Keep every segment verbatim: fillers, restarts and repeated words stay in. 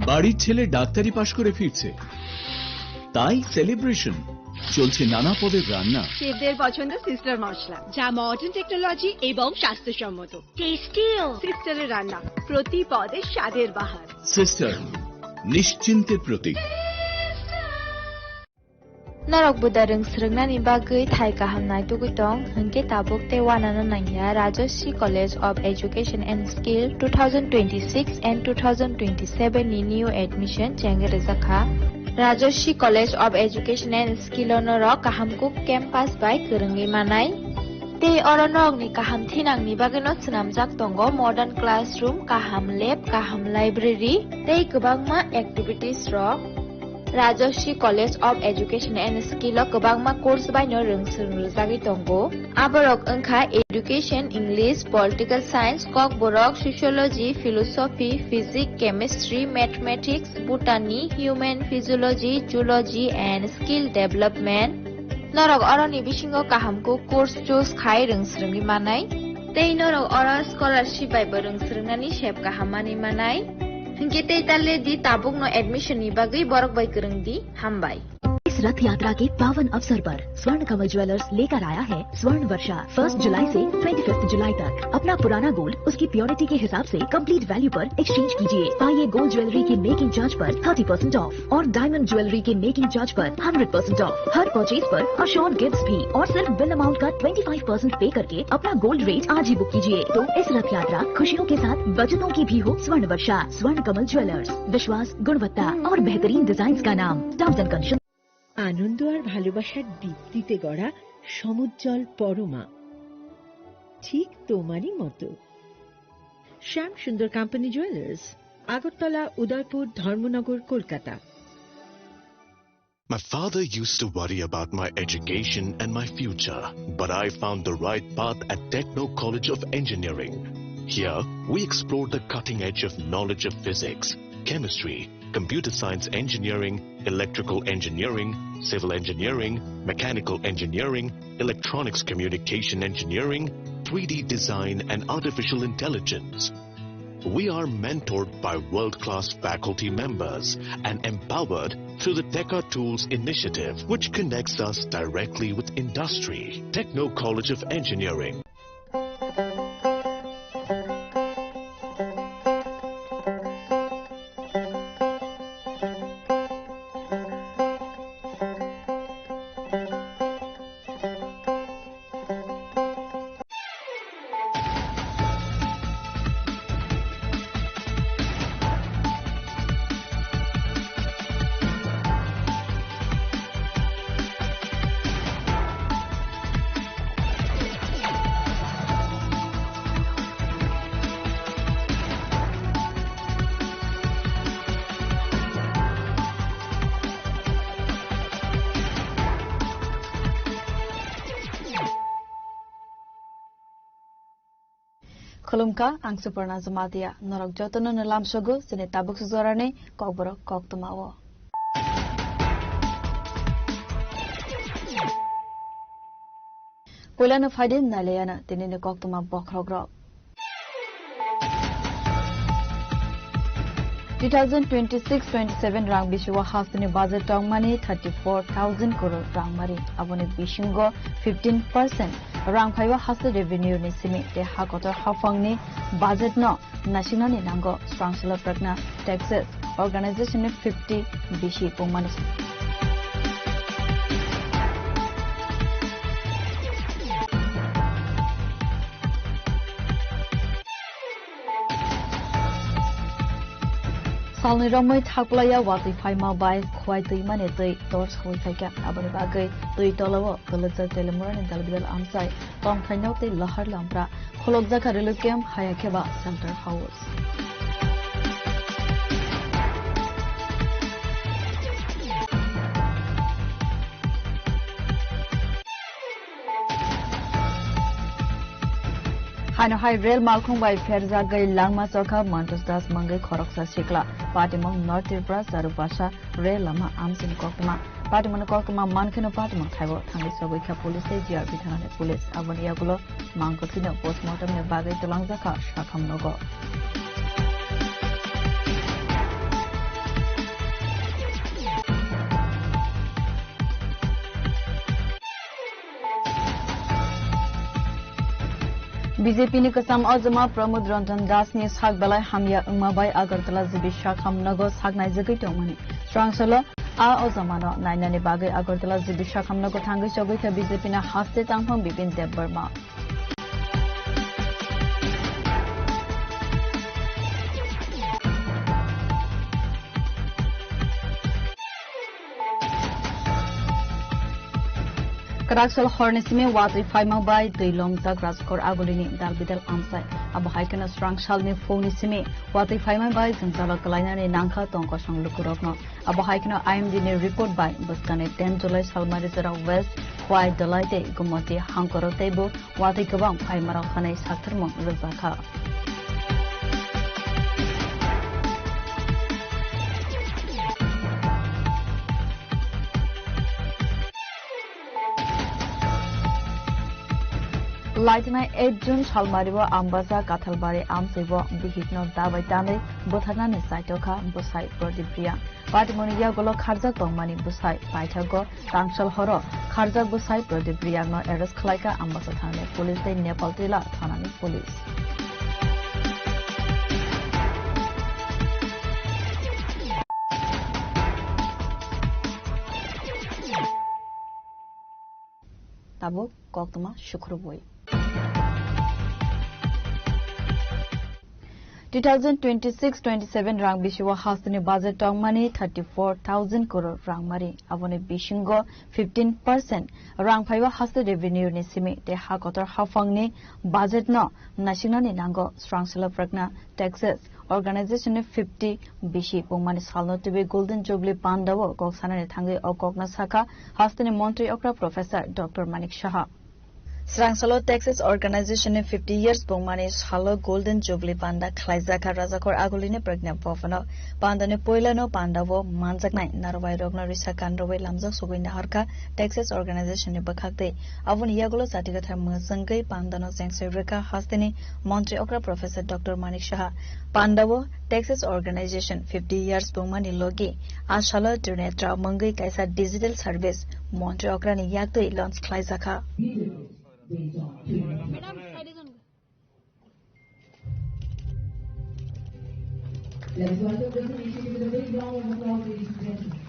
বাড়ির ছেলে ডাক্তারি পাশ করে ফিরছে, তাই সেলিব্রেশন। চলছে নানা পদের রান্না। শেফদের পছন্দ সিস্টার মশলা, যা মডার্ন টেকনোলজি এবং স্বাস্থ্যসম্মত। টেস্টিও। সিস্টারের রান্না, প্রতি পদে স্বাদের বাহার। সিস্টার, নিশ্চিন্তের প্রতীক। Norok buda rwng swrwngnani bagwi thai kaham naitugwi tong, hwnkhe tabuk tei uanano nangya Rajashree College of Education and Skill two thousand twenty-six and two thousand twenty-seven ni new admission chengwi rwjakha. Rajashree College of Education and Skill o norok kaham kuk campus bai kwrwngwi manai. Tei oro norokni kaham thinangni bagwino swnamjak tongo modern classroom, kaham lab, kaham library tei kwbangma activities rok. Rajashree College of Education and Skill o kwbangma course baino rwng swrwng rwjagwi tongo. Aborok wngkha Education, English, Political Science, Kokborok, Sociology, Philosophy, Physics, Chemistry, Mathematics, Botany, Human Physiology, Zoology and Skill Development. Norok oroni bisingo kaham kuk course choose khai rwng swrwngwi manai. Tei norok oro scholarship bai bo rwng swrwngnani sep kaham manwi manai. Hinkhe tei ta le di, tabukno admission ni bagwi borok bai kwrwng di. Hambai. इस रथ यात्रा के पावन अवसर पर स्वर्ण कमल ज्वेलर्स लेकर आया है स्वर्ण वर्षा। फर्स्ट जुलाई से ट्वेंटी फिफ्थ जुलाई तक अपना पुराना गोल्ड उसकी प्योरिटी के हिसाब से कंप्लीट वैल्यू पर एक्सचेंज कीजिए। पाइए गोल्ड ज्वेलरी के मेकिंग चार्ज पर थर्टी परसेंट ऑफ और डायमंड ज्वेलरी के मेकिंग चार्ज पर हंड्रेड परसेंट ऑफ। हर परचेज पर अश्योर्ड गिफ्ट्स भी और सिर्फ बिल अमाउंट का ट्वेंटी फ़ाइव परसेंट पे करके अपना गोल्ड रेट आज ही बुक कीजिए। तो इस रथ यात्रा खुशियों के साथ बचतों की भी हो स्वर्ण वर्षा। स्वर्ण कमल ज्वेलर्स, विश्वास, गुणवत्ता और बेहतरीन डिजाइन का नाम। Terms and condition. আনন্দ আর ভালোবাসার দীপ্তিতে গড়া সমুজ্জ্বল পরমা, ঠিক তোমারই মতো। শ্যাম সুন্দর কোম্পানি জুয়েলার্স, আগরতলা, উদয়পুর, ধর্মনগর, Kolkata. My father used to worry about my education and my future, but I found the right path at Techno College of Engineering. Here, we explore the cutting edge of knowledge of physics, chemistry, computer science engineering, electrical engineering, civil engineering, mechanical engineering, electronics communication engineering, three D design, and artificial intelligence. We are mentored by world-class faculty members and empowered through the Teka Tools initiative, which connects us directly with industry. Techno College of Engineering. Khulumkha, ang Suparna Jamatia. Norok jotono no lamsogo chini tabuk sujorani kokborok koktwma o. Puilano phaidi nailayana tinini koktwma bokhorokrok. Two thousand twenty-six twenty-seven rang bisio hasteni budget tongmani thirty-four thousand crore rangmari. Aboni bisingo fifteen percent rang phaiwa haste revenue ni simi tei ha kotor haphangni budget no naisingna ni nango, swrang salo pragna, taxes, organization ni fifty bisi pungmani. Salni romwi thakplaiya watwi phaima bai Khowai twimani twi tor sawi phaikha. Aboni bagwi twi tolao kwlwkjak Telemurani dalbidal amchai tongthaino tei lahar lampra khulokjakha relief camp, haya khe ba shelter house. Haino hai rel malkhung bai pherjagwi langma chokha Mantosh Das mungwi khoroksa sikla. Patimung North Tripura Charupasa rel lama amchini koktwma. Patimungni koktwma mankheno patimung thaibo thangwi chobwi kha police tei G R P thanani police. Aboni yagulo mangkwthwino postmortem ni bagwi twlangjakha sakham nogo. B J P ni kwcham ojama Pramod Ranjan Das ni sak belai hamya wngma bai Agartala G B Shakham nogo sak naijagwi tongmani. Srangsalo a ojama no nainani bagwi Agartala G B Shakham nogo thangwi chogwi kha B J P ni haste tangphang Bipin Debbarma. Kwraksal horni simi watwi phaima bai twi lomjak Rajkor Agulini dalbidal amsai. Abo hai kheno srangsalni phungni simi watwi phaima bai jwngjalo kwlainani nangkha tongkosong lukurokno. Abo hai kheno I M D ni report bai bwskangni ten July Salmari jora West, Khwai, Dolai tei Gumoti hangkoro teibo watwi kwbang phaimarok hwnwi saktharmung rwjakha. Laitinai eight June Salmario Ambasa Kathalbari amsaibo bihikno dabai tanwi butharnani chaitokha bwsai Pradip Reang. Patimoni yagulo kharjak tongmani bwsai paithago tangsal horo kharjak bwsai Pradip Reangno arrest khlaikha Ambasa thanani police tei Nepal Tila thanani police. Tabuk koktwma sukrubwi. Two thousand twenty-six twenty-seven rang bisio hasteni budget tongmani thirty-four thousand crore rang mari. Aboni bisingo fifteen percent rang phaiba haste revenue ni simi tei ha kotor haphangni budget no naisingnani nango srangsalok pragna taxes organization ni fifty bisi pungmani salno tubui Golden Jubilee pandao kok sanani thangwi o kokno sakha hasteni montri okra Professor Doctor Manik Saha. Srangsalo Taxes Organization ni fifty years pungmani salo Golden Jubilee panda khlaijakha Rajakor Agulini Pragna Bhavan o. Pandani poilano pandao manjaknai narwai rokno risa kanrwai lamjak sogwi naharkha Taxes Organization ni bwkhak tei aboni yagulo jatigathar mwchangwi pandano chengsoi rwkha hasteni montri okra Professor Doctor Manik Saha. Pandao Taxes Organization fifty years pungmani logi a salo Trinitrao mungwi kaisa digital service montri okrani yaktwi launch khlaijakha. Let's welcome this initiative with a big round of applause, ladies and gentlemen.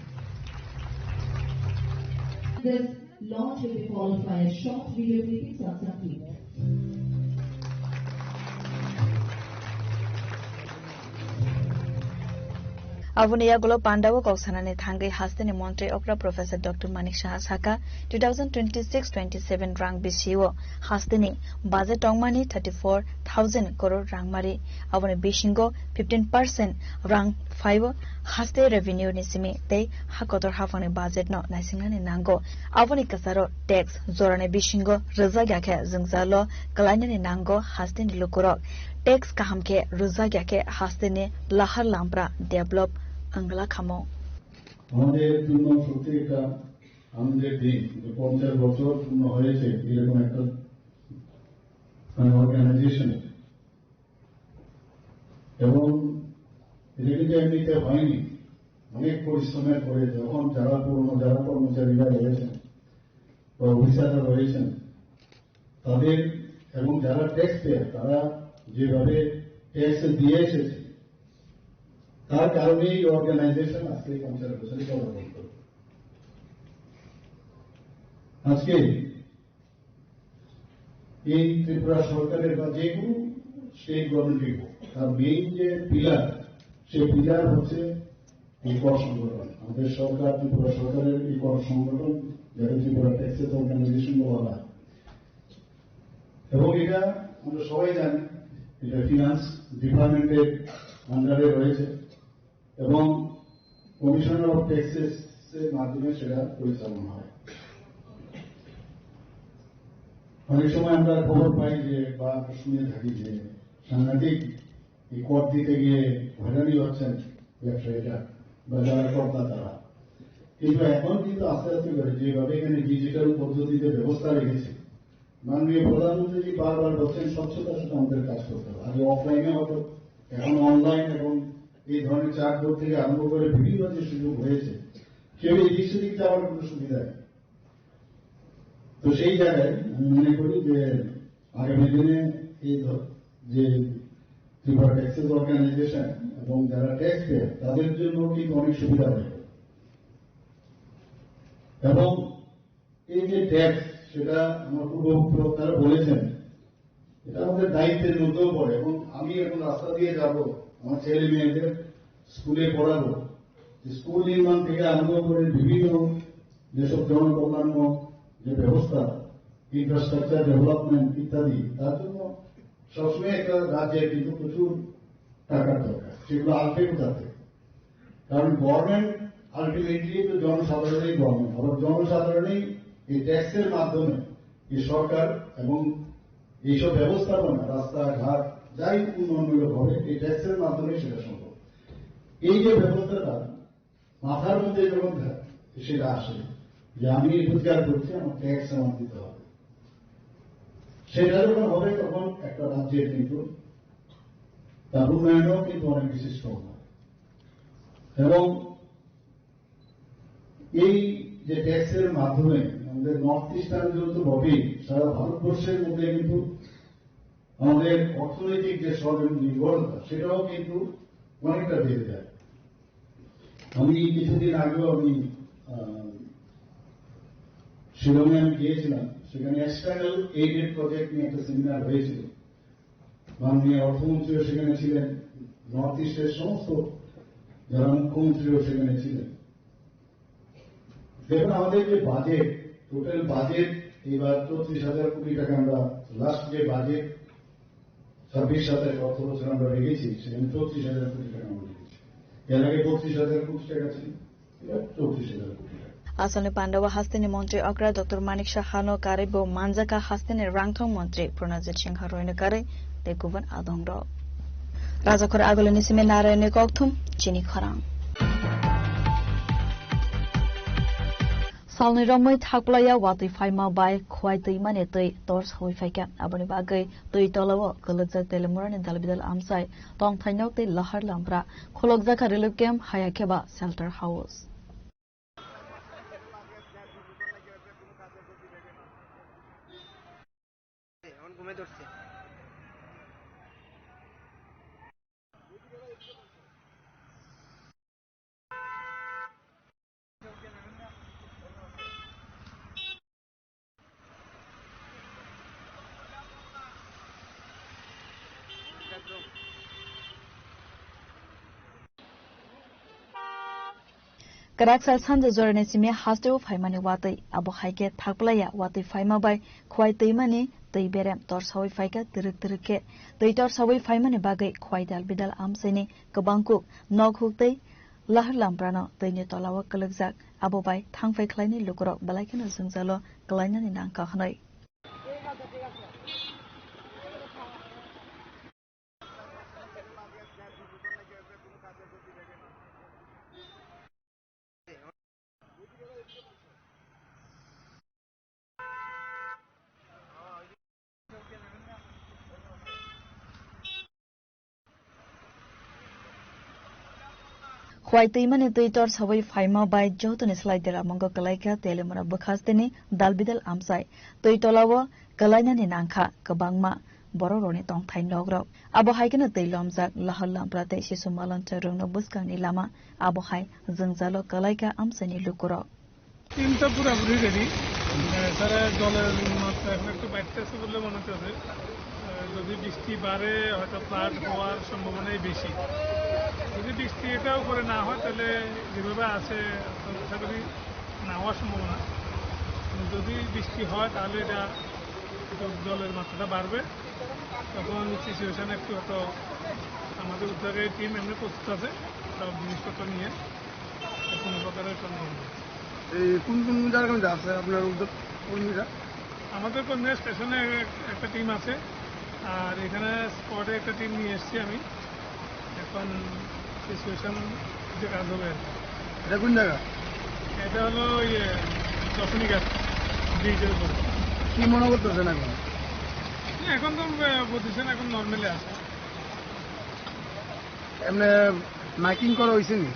This launch will be followed by a short video clipping. Aboni yagulo pandao kok sanani thangwi hasteni montri okra Professor Doctor Manik Saha sakha, two thousand twenty-six twenty-seven rang bisio hasteni budget tongmani thirty-four thousand crore rang mari. Aboni bisingo fifteen percent rang phaibo haste revenue ni simi tei ha kotor haphangni budget no naisingnani nango. Aboni kwcharo tax jorani bisingo rwjak ya khe jwngjalo kwlainani nango hasteni lukurok. Tax kaham khe rwjak ya khe hasteni lahar lampra develop wngla khamo. আমাদের জন্য সত্যি একটা আনন্দের দিন যে পঞ্চাশ বছর পূর্ণ হয়েছে এরকম একটা, মানে, অর্গানাইজেশন। এবং এটা কিন্তু এমনিতে হয়নি, অনেক পরিশ্রমের পরে যখন যারা পুরনো, যারা কর্মচারীরা রয়েছেন বা অফিসাররা রয়েছেন, তাদের এবং যারা ট্যাক্স পেয়ার, তারা যেভাবে ট্যাক্স দিয়ে এসেছে, তার কারণেই এই অর্গানাইজেশন আজকে এই পঞ্চাশ বছরে পদার্পণ করবে। আজকে এই ত্রিপুরা সরকারের বা যে কোনো স্টেট গভর্নমেন্টই হোক, তার মেইন যে পিলার, সেই পিলার হচ্ছে এই কর সংগঠন। আমাদের সরকার, ত্রিপুরা সরকারের এই কর সংগঠন, যাকে ত্রিপুরা ট্যাক্সেস অর্গানাইজেশন বলা হয়, এবং এটা আমরা সবাই জানি, এটা ফিনান্স ডিপার্টমেন্টের আন্ডারে রয়েছে এবং কমিশনার অফ ট্যাক্সেস এর মাধ্যমে সেটা পরিচালনা হয়। অনেক সময় আমরা খবর পাই যে, বা শুনে থাকি যে, সাংঘাতিক এই কর দিতে গিয়ে হয়রানি হচ্ছেন ব্যবসায়ীরা বা যারা করদাতারা। কিন্তু এখন কিন্তু আস্তে আস্তে করে যেভাবে এখানে ডিজিটাল পদ্ধতিতে ব্যবস্থা রেখেছে, মাননীয় প্রধানমন্ত্রীজি বারবার বলছেন, স্বচ্ছতার সাথে আমাদের কাজ করতে হবে। আগে অফলাইনে হতো, এখন অনলাইন এবং এই ধরনের চ্যাটবোর্ড থেকে আরম্ভ করে বিভিন্ন যে সুযোগ হয়েছে, কেউ এদিক সেদিক যাওয়ার কোনো সুবিধা নেই। তো সেই জায়গায় আমি মনে করি যে আগামী দিনে এই ধ-, যে ত্রিপুরা ট্যাক্সেস অর্গানাইজেশন এবং যারা ট্যাক্স পেয়ার, তাদের জন্য কিন্তু অনেক সুবিধা হয়ে গেল। এবং এই যে ট্যাক্স, সেটা আমার পূর্ববক্তারা বলেছেন, এটা আমাদের দায়িত্বের মধ্যেও পড়ে। এবং আমি এখন রাস্তা দিয়ে যাব, আমার ছেলে মেয়েদের স্কুলে পড়াবো, যে স্কুল নির্মাণ থেকে আরম্ভ করে বিভিন্ন যেসব জনকল্যাণমূলক যে ব্যবস্থা, ইনফ্রাস্ট্রাকচার ডেভেলপমেন্ট ইত্যাদি, তার জন্য সবসময় একটা রাজ্যের কিন্তু প্রচুর টাকার দরকার। সেগুলো আসবে কোথা থেকে? কারণ গভর্নমেন্ট আলটিমেটলি তো জনসাধারণই গভর্নমেন্ট, আবার জনসাধারণই এই ট্যাক্সের মাধ্যমে এই সরকার এবং এইসব ব্যবস্থাপনা, রাস্তাঘাট, যাই উন্নয়নমূলক হবে, এই ট্যাক্সের মাধ্যমে সেটা সম্ভব। এই যে ব্যবস্থাটা মাথার মধ্যে যখন থাকে, সেটা আসে যে আমি রোজগার করছি, আমার ট্যাক্স আমার দিতে হবে। সেটা যখন হবে, তখন একটা রাজ্যের কিন্তু তার উন্নয়নও কিন্তু অনেক বেশি স্ট্রং হয়। এবং এই যে ট্যাক্সের মাধ্যমে আমাদের নর্থ ইস্টার্ন জোন তো বটেই, সারা ভারতবর্ষের মধ্যে কিন্তু আমাদের অর্থনৈতিক যে স্বনির্ভরতা, সেটাও কিন্তু অনেকটা বেড়ে যায়। আমি কিছুদিন আগেও আমি, আহ, শিলংয়ে আমি গিয়েছিলাম, সেখানে এক্সটার্নাল এইডেড প্রজেক্ট নিয়ে একটা সেমিনার হয়েছিল। মাননীয় অর্থমন্ত্রীও সেখানে ছিলেন, নর্থ ইস্টের সমস্ত যারা মুখ্যমন্ত্রীও সেখানে ছিলেন। দেখুন, আমাদের যে বাজেট, টোটাল বাজেট এবার চৌত্রিশ হাজার কোটি টাকা আমরা, লাস্ট যে বাজেট ছাব্বিশ সাতাশ অর্থ বছর আমরা রেখেছি, সেখানে চৌত্রিশ হাজার কোটি টাকা আমরা রেখেছি। এর আগে বত্রিশ হাজার কোটি টাকা ছিল, এবার চৌত্রিশ হাজার কোটি টাকা। Asalni pandao hasteni montri okra Doctor Manik Saha no karwi bo manjakha hasteni rangthong montri Pranajit Singha Roy no karwi tei kubun adongrok. Rajakhor agulini simi Narayanni kokthum chini khorang. Salni romwi thakplaiya watwi phaima bai Khwai twimani twi tor sawi phaikha. Aboni bagwi twi tolao kwlwkjak Telimurani dalbidal amchai tongthai nok tei lahar lampra khulokjakha relief camp, haya khe ba shelter house. Kwrak sal sanja jorani simi hasteo phaimani watwi, abo hai khe thakplaiya watwi phaima bai Khwai twimani twi berem torsawi phaikha twrwk twrwk khe. Twi torsawi phaimani bagwi Khwai dal bidal amchaini kwbang kuk nok huk tei lahar lamprano twini tolao kwlwkjak, abo bai thangphai khlaini lukurok belai kheno jwngjalo kwlainani nangkha hwnwi. Khwai twimani twi tor sawi phaima bai jotoni slai deramungo kwlaikha Telimura bwkhasteni dalbidal amchai. Twi tolao kwlainani nangkha kwbangma borokrokni tongthai nokrao. Abo hai kheno twi lomjak lahar lampra tei sisu malonchai rokno bwskangni lama. Abo hai jwngjalo kwlaikha amchaini lukurok. Team তো পুরাপুরি রেডি। আহ, তারা জলের মাত্রা এখন একটু বাড়তেছে বলে মনে হচ্ছে। আহ, যদি বৃষ্টি বাড়ে, হয়তো ফ্লাড হওয়ার সম্ভাবনাই বেশি। যদি বৃষ্টি এটাও করে না হয়, তাহলে যেভাবে আছে, আশা করি না হওয়ার সম্ভাবনা। যদি বৃষ্টি হয়, তাহলে এটা একটু জলের মাত্রাটা বাড়বে, তখন সিচুয়েশন একটু হয়তো আমাদের উদ্ধারের টিম এমনি প্রস্তুত আছে সব জিনিসপত্র নিয়ে। কোনো প্রকারের সম্ভাবনা নেই। এই কোন কোন জায়গার মধ্যে আছে আপনার উদ্ধার কর্মীরা? আমাদের কর্মীরা স্টেশনে এক-, একটা টিম আছে, আর এখানে স্পটে একটা টিম নিয়ে এসেছি আমি। এখন সিচুয়েশন যে কাজ হবে আর কি। এটা কোন জায়গা? এটা হলো ইয়ে দশমী ঘাট ব্রিজের উপরে। কি মনে করতেছেন এখন? না, এখন তো, আহ, পজিশন এখন নর্মালি আছে। এমনি মাইকিং করা হয়েছে নি?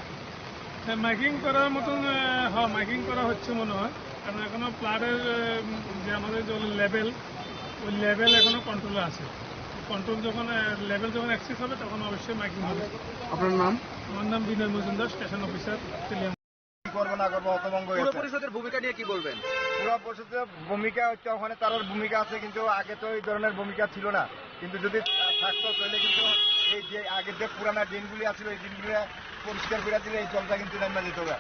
হ্যাঁ, মাইকিং করার মতন, আহ, হ্যাঁ, মাইকিং করা হচ্ছে মনে হয়, কারণ এখনো ফ্লাডের, আহ, যে আমাদের জলের লেভেল, ওই লেভেল এখনো কন্ট্রোলে আছে। কন্ট্রোল যখন, আহ, লেভেল যখন এক্সিড হবে, তখন অবশ্যই মাইকিং হবে। আপনার নাম? আমার নাম বিনয় মজুমদার, স্টেশন অফিসার, তেলিয়ামুড়া। কি করবো না করবো, হতভম্ব হয়ে পুরো গেছে। পরিষদের ভূমিকা নিয়ে কি বলবেন? পুরো পরিষদের ভূমিকা হচ্ছে, ওখানে তার ভূমিকা আছে, কিন্তু আগে তো এই ধরনের ভূমিকা ছিল না। কিন্তু যদি থাকতো, তাহলে কিন্তু এই যে আগের যে পুরানা দিনগুলি আছিল, এই দিনগুলি পরিষ্কার করে দিলে এই জলটা কিন্তু নেমে যেত গা।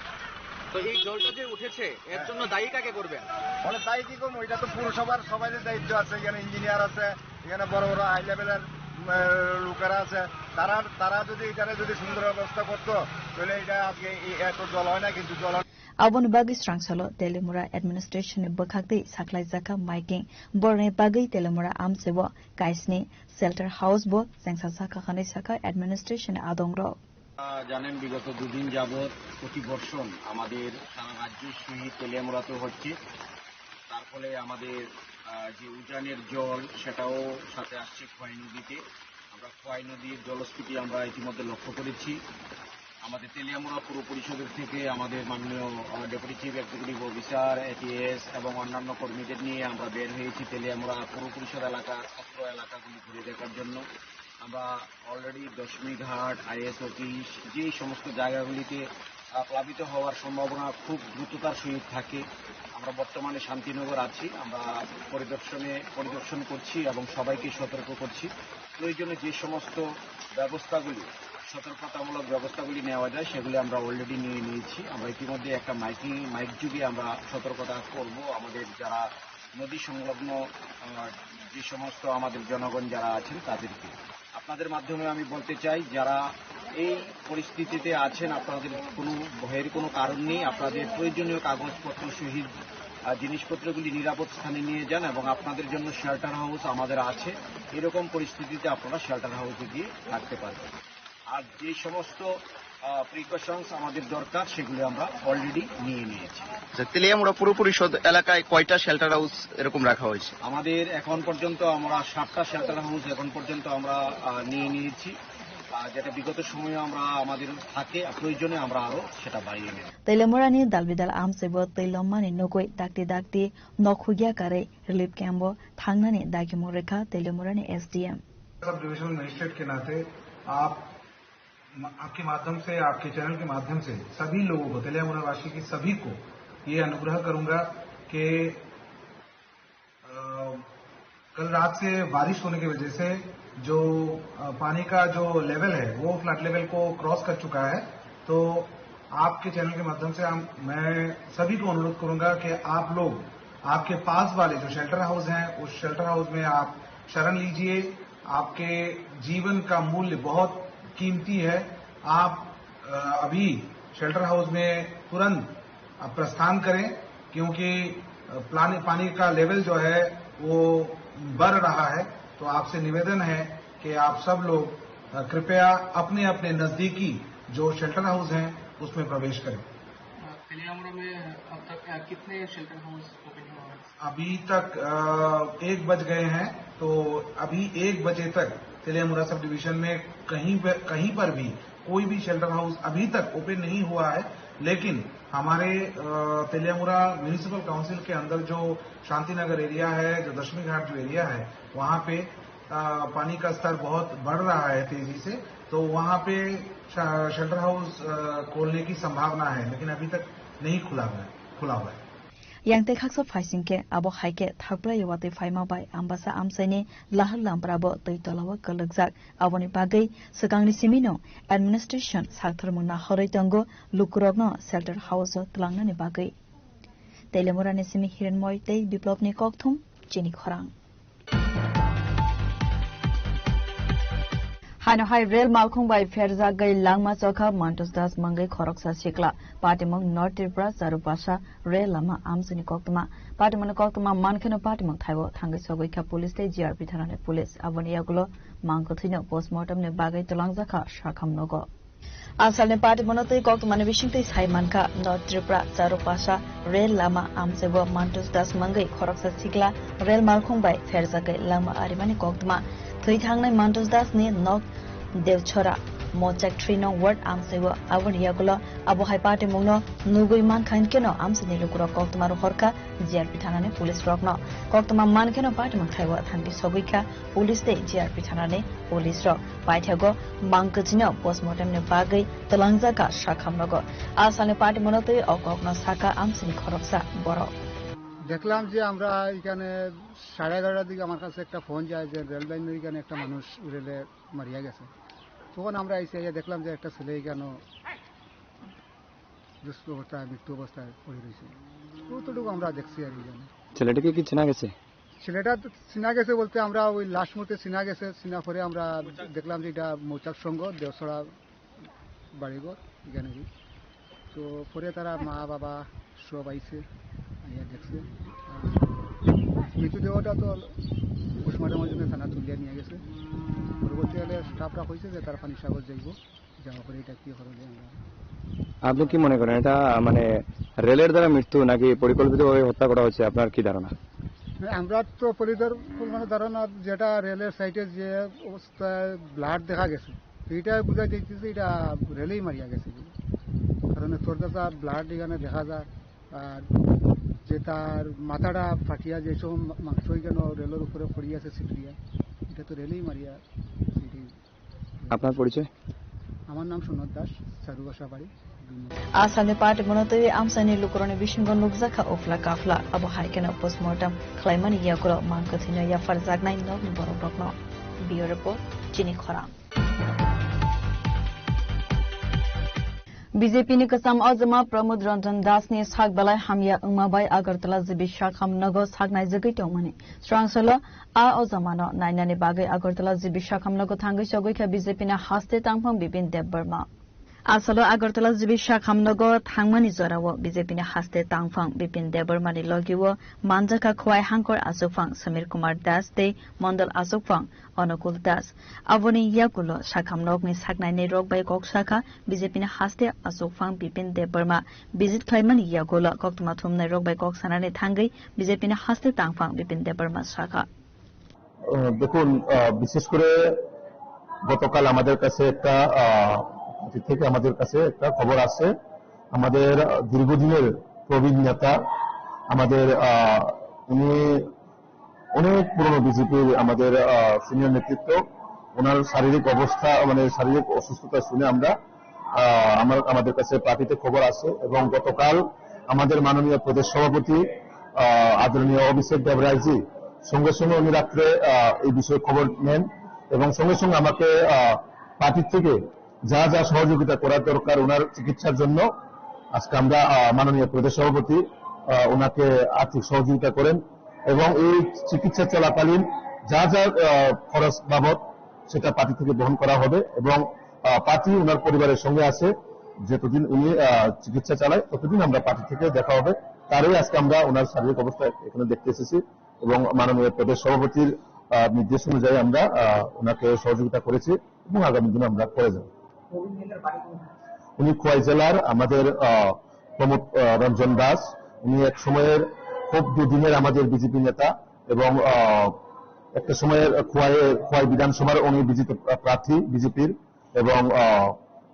তো এই জলটা যে উঠেছে, এর হ্যাঁ। জন্য দায়ী কাকে করবেন? মানে দায়ী কি করবো, এটা তো পুরসভার সবাইদের দায়িত্ব আছে, এখানে ইঞ্জিনিয়ার আছে, এখানে বড় বড় হাই লেভেলের, উম, লোকেরা আছে, তারা, তারা যদি এখানে যদি সুন্দর ব্যবস্থা করতো, তাহলে এটা আজকে এই এত জল হয় না, কিন্তু জল হয়। Aboni bagwi srangsalo Teliamura administration ni bwkhak twi sakhlaijakha maiking. Boroni bagwi Teliamura amchaibo kaisni shelter house bo chengsa sakha hwnwi sakha administration ni adongrok. জানেন, বিগত দুদিন যাবৎ অতি বর্ষণ আমাদের সারা রাজ্য সহিত তেলিয়ামুড়াতে হচ্ছে। তার ফলে আমাদের, আহ, যে উজানের জল, সেটাও সাথে আসছে খোয়াই নদীতে। আমরা খোয়াই নদীর জলস্ফীতি আমরা ইতিমধ্যে লক্ষ্য করেছি। আমাদের তেলিয়ামুড়া পৌর পরিষদের থেকে আমাদের মাননীয়, আহ, deputy chief executive officer, ATS এবং অন্যান্য কর্মীদের নিয়ে আমরা বের হয়েছি তেলিয়ামুড়া পৌর পরিষদ এলাকার সত্র এলাকাগুলি ঘুরে দেখার জন্য। আমরা অলরেডি দশমীঘাট, আইএস অফিস, যে সমস্ত জায়গাগুলিতে, আহ, প্লাবিত হওয়ার সম্ভাবনা খুব দ্রুততার সহিত থাকে। আমরা বর্তমানে শান্তিনগর আছি, আমরা পরিদর্শনে, পরিদর্শন করছি এবং সবাইকে সতর্ক করছি। প্রয়োজনে যে সমস্ত ব্যবস্থাগুলি, সতর্কতামূলক ব্যবস্থাগুলি নেওয়া যায়, সেগুলি আমরা অলরেডি নিয়ে নিয়েছি। আমরা ইতিমধ্যে একটা মাইকিং, মাইক যোগে আমরা সতর্কতা করব আমাদের যারা নদী সংলগ্ন, আহ, যে সমস্ত আমাদের জনগণ যারা আছেন তাদেরকে। আপনাদের মাধ্যমে আমি বলতে চাই, যারা এই পরিস্থিতিতে আছেন, আপনাদের কোনো ভয়ের কোনো কারণ নেই। আপনাদের প্রয়োজনীয় কাগজপত্র সহিত, আহ, জিনিসপত্রগুলি নিরাপদ স্থানে নিয়ে যান এবং আপনাদের জন্য শেল্টার হাউস আমাদের আছে। এরকম পরিস্থিতিতে আপনারা শেল্টার হাউসে গিয়ে থাকতে পারবেন। আর যে সমস্ত, আহ, প্রিকশনস আমাদের দরকার, সেগুলি আমরা অলরেডি নিয়ে নিয়েছি। আচ্ছা, তেলিয়ামুড়া পৌর পরিষদ এলাকায় কয়টা শেল্টার হাউস এরকম রাখা হয়েছে? আমাদের এখন পর্যন্ত আমরা সাতটা শেল্টার হাউস এখন পর্যন্ত আমরা, আহ, নিয়ে নিয়েছি, আহ, যেটা বিগত সময়ে আমরা আমাদের থাকে, প্রয়োজনে আমরা আরো সেটা বাড়িয়ে নেব। Teliamurani dalbidal amchaibo twi lommani nugwi dakti dakti nok hugya karwi relief camp o thangnani dagimung rwkha Teliamurani S D M. सब डिवीजनल मजिस्ट्रेट के नाते आप म-, आपके माध्यम से, आपके चैनल के माध्यम से सभी लोगों को, तेलियामुड़ा वासी की सभी को ये अनुग्रह करूंगा कि, अ, कल रात से बारिश होने की वजह से जो, अ, पानी का जो लेवल है, वो फ्लड लेवल को क्रॉस कर चुका है। तो आपके चैनल के माध्यम से हम, मैं सभी को अनुरोध करूंगा कि आप लोग आपके पास वाले जो शेल्टर हाउस हैं, उस शेल्टर हाउस में आप शरण लीजिए। आपके जीवन का मूल्य बहुत कीमती है। आप, अ, अभी शेल्टर हाउस में तुरंत, अ, प्रस्थान करें, क्योंकि, अ, प्लानी-, पानी का लेवल जो है, वो बढ़ रहा है। तो आपसे निवेदन है कि आप सब लोग, अ, कृपया अपने-अपने नज़दीकी जो शेल्टर हाउस हैं, उसमें प्रवेश करें। अ, तेलियामुड़ा में अब तक, अ, कितने शेल्टर हाउस ओपन हुआ है? अभी तक, अ, एक बज गए हैं, तो अभी एक बजे तक तेलियामुड़ा सब डिवीजन में कहीं पे, कहीं पर भी कोई भी शेल्टर हाउस अभी तक ओपन नहीं हुआ है। लेकिन हमारे, अ, तेलियामुड़ा म्युनिसिपल काउंसिल के अंदर जो शांतिनगर एरिया है, जो दशमी घाट जो एरिया है, वहाँ पे, अ, पानी का स्तर बहुत बढ़ रहा है तेजी से, तो वहाँ पे शे-, शेल्टर हाउस, अ, खोलने की संभावना है, लेकिन अभी तक नहीं खुला हुआ है, खुला हुआ है। Yang tei khaksa phaising khe abo hai khe thakbrai watwi phaima bai Ambasa amchaini lahar lampra bo twi tolao kwlwkjak. Aboni bagwi swkangni simino administration saktharmung nahorwi tongo lukurokno shelter house o twlangnani bagwi. Teliamurani simi Hirenmoy tei Biplopni kokthum chini khorang. Haino hai rel malkhung bai pherjagwi langma chokha Mantos Das mungwi khoroksa sikla. Patimung North Tripura Charupasa rel lama amchaini koktwma. Patimungni koktwma mankheno patimung thaibo thangwi sogwi kha police tei G R P thanani police. Aboni yagulo mangkwthwino postmortem ni bagwi twlangjakha sakham nogo. Asalni patimungno twi koktwmani bisingtwi sai mankha, North Tripura Charupasa rel lama amchaibo Mantos Das mungwi khoroksa sikla rel malkhung bai pherjagwi langma arimani koktwma. Thwi thangnai Mantos Das ni nok Dewchora Mochak three nong ward amsai o. Aboni yagulo abo hai patimungno nugwi mankha hinkhe no amsani lukurok koktwma rohorkha G R P thanani police rokno. Koktwma mankheno patimung thaibo thangwi sogwikha police tei G R P thanani police rok. Paithago mangkwchwino postmortem ni bagwi twlangjakha sakhamnogo. A salni patimungno twi o kokno sakha amsani khoroksa borok. দেখলাম যে আমরা এখানে সাড়ে এগারোটার দিকে আমার কাছে একটা ফোন যায় যে রেল লাইনের এখানে একটা মানুষ রেলে মারিয়া গেছে। তখন আমরা এসে এসে দেখলাম যে একটা ছেলে এখানে দুস্থ অবস্থায়, মৃত্যু অবস্থায় পড়ে রয়েছে। অতটুকু আমরা দেখছি আর কি জানি। ছেলেটাকে কি চেনা গেছে? ছেলেটা তো চেনা গেছে বলতে আমরা ওই লাস্ট মুহূর্তে চেনা গেছে, চেনা পরে আমরা দেখলাম যে এটা মৌচাক সংঘ, দেওছড়া বাড়িঘর এখানে কি। তো পরে তারা মা বাবা সব আইছে, আইয়া দেখছে। আর মৃতদেহটা তো পোস্টমর্টমের জন্য থানা তুলিয়া নিয়ে গেছে। পরবর্তীকালে স্টাফরা কইছে যে তারা পানিসাগর যাইব, যাওয়ার পরে এটা কি হবে আমরা। আপনি কি মনে করেন, এটা মানে রেলের দ্বারা মৃত্যু নাকি পরিকল্পিতভাবে হত্যা করা হয়েছে? আপনার কি ধারণা? না, আমরা তো পরিকল্পনা ধারণা যেটা রেলের সাইডে যে অবস্থায় ব্লাড দেখা গেছে, তো এটা বুঝা যাইতেছে এটা রেলেই মারিয়া গেছে। কারণ তোর কাছে ব্লাড এখানে দেখা যায়, আর যে তার মাথাটা ফাটিয়া যে সব মাংস এখানে রেলের উপরে পড়িয়া আছে ছিটকিয়া, এটা তো রেলেই মারিয়া। আপনার পরিচয়? আমার নাম সনদ দাস, সারুবাসা বাড়ি। Asalni party bono twi amchaini lukurokni bisingo nukjakha uphla kaphla, abo hai kheno postmortem khlaimani yagulo mangkwthwino yapharjaknai nokni borokrokno. Bureau Report, Chini Khorang. B J P ni kwcham ojama Pramod Ranjan Das ni sak belai hamya wngma bai Agartala G B Shakham nogo sak naijagwi tongmani. Srangsalo a ojamano nainani bagwi Agartala G B Shakham nogo thangwi chogwi kha B J P ni haste tangphang Bipin Debbarma. Asalo Agartala G B Shakham nogo thangmani jorao B J P ni haste tangphang Bipin Debbarma ni logi o manjakha Khwai Hangkor Achukphang Samir Kumar Das tei Mondol Achukphang Onukul Das. Aboni yagulo Shakham nokni saknainai rok bai kok sakha B J P ni haste Achukphang Bipin Debbarma visit khlaimani yagulo koktwma thumnai rok bai kok sanani thangwi B J P ni haste tangphang Bipin Debbarma sakha. আহ, দেখুন, আহ, বিশেষ করে গতকাল আমাদের কাছে একটা, আহ, পার্টি থেকে আমাদের কাছে একটা খবর আসে। আমাদের, আহ, দীর্ঘদিনের প্রবীণ নেতা, আমাদের, আহ, উনি অনেক পুরনো বিজেপির আমাদের, আহ, সিনিয়র নেতৃত্ব, ওনার শারীরিক অবস্থা, মানে শারীরিক অসুস্থতা শুনে আমরা, আহ, আমার, আমাদের কাছে পার্টিতে খবর আসে এবং গতকাল আমাদের মাননীয় প্রদেশ সভাপতি, আহ, আদরণীয় অভিষেক দেবরায়জি সঙ্গে সঙ্গে উনি রাত্রে, আহ, এই বিষয়ে খবর নেন এবং সঙ্গে সঙ্গে আমাকে, আহ, পার্টি থেকে যা যা সহযোগিতা করার দরকার ওনার চিকিৎসার জন্য আজকে আমরা, আহ, মাননীয় প্রদেশ সভাপতি, আহ, ওনাকে আর্থিক সহযোগিতা করেন এবং এই চিকিৎসা চলাকালীন যা যা, আহ, খরচ বাবদ সেটা পার্টি থেকে বহন করা হবে এবং, আহ, পার্টি ওনার পরিবারের সঙ্গে আছে। যতদিন উনি, আহ, চিকিৎসা চালায় ততদিন আমরা পার্টি থেকে দেখা হবে। তারই আজকে আমরা ওনার শারীরিক অবস্থা এখানে দেখতে এসেছি এবং মাননীয় প্রদেশ সভাপতির, আহ, নির্দেশ অনুযায়ী আমরা, আহ, ওনাকে সহযোগিতা করেছি এবং আগামী দিনে আমরা করে যাব। উনি খোয়াই জেলার আমাদের, আহ, প্রমোদ, আহ, রঞ্জন দাস, উনি এক সময়ের খুব দুদিনের আমাদের বিজেপি নেতা এবং, আহ, একটা সময়ের খোয়াই, খোয়াই বিধানসভার উনি বিজেতা প্রার্থী বিজেপির এবং, আহ,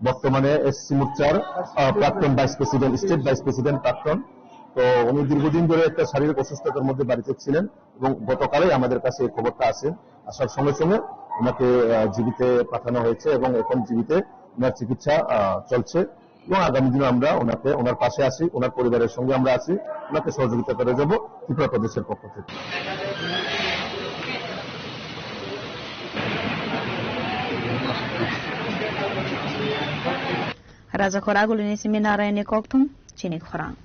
বর্তমানে এসসি মোর্চার, আহ, প্রাক্তন vice president, state vice president প্রাক্তন। তো উনি দীর্ঘদিন ধরে একটা শারীরিক অসুস্থতার মধ্যে বাড়িতে ছিলেন এবং গতকালই আমাদের কাছে এই খবরটা আসে। আসার সঙ্গে সঙ্গে ওনাকে, আহ, জিবিতে পাঠানো হয়েছে এবং এখন জিবিতে ওনার চিকিৎসা, আহ, চলছে এবং আগামী দিনে আমরা ওনাকে, ওনার পাশে আছি, ওনার পরিবারের সঙ্গে আমরা আছি, ওনাকে সহযোগিতা করে যাব ত্রিপুরা প্রদেশের পক্ষ থেকে। Rajakhor Agulini simi Narayanni kokthum chini khorang.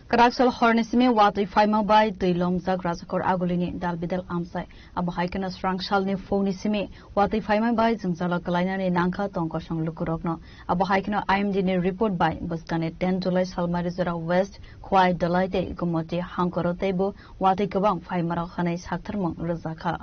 Kwraksal horni simi watwi phaima bai twi lomjak Rajakhor Agulini dalbidal amchai. Abo hai kheno srangsalni phungni simi watwi phaima bai jwngjalo kwlainani nangkha tongkosong lukurokno. Abo hai kheno I M D ni report bai bwskangni ten July Salmari jora West, Khwai, Dolai tei Gumoti hangkoro teibo watwi kwbang phaimarok hwnwi saktharmung rwjakha.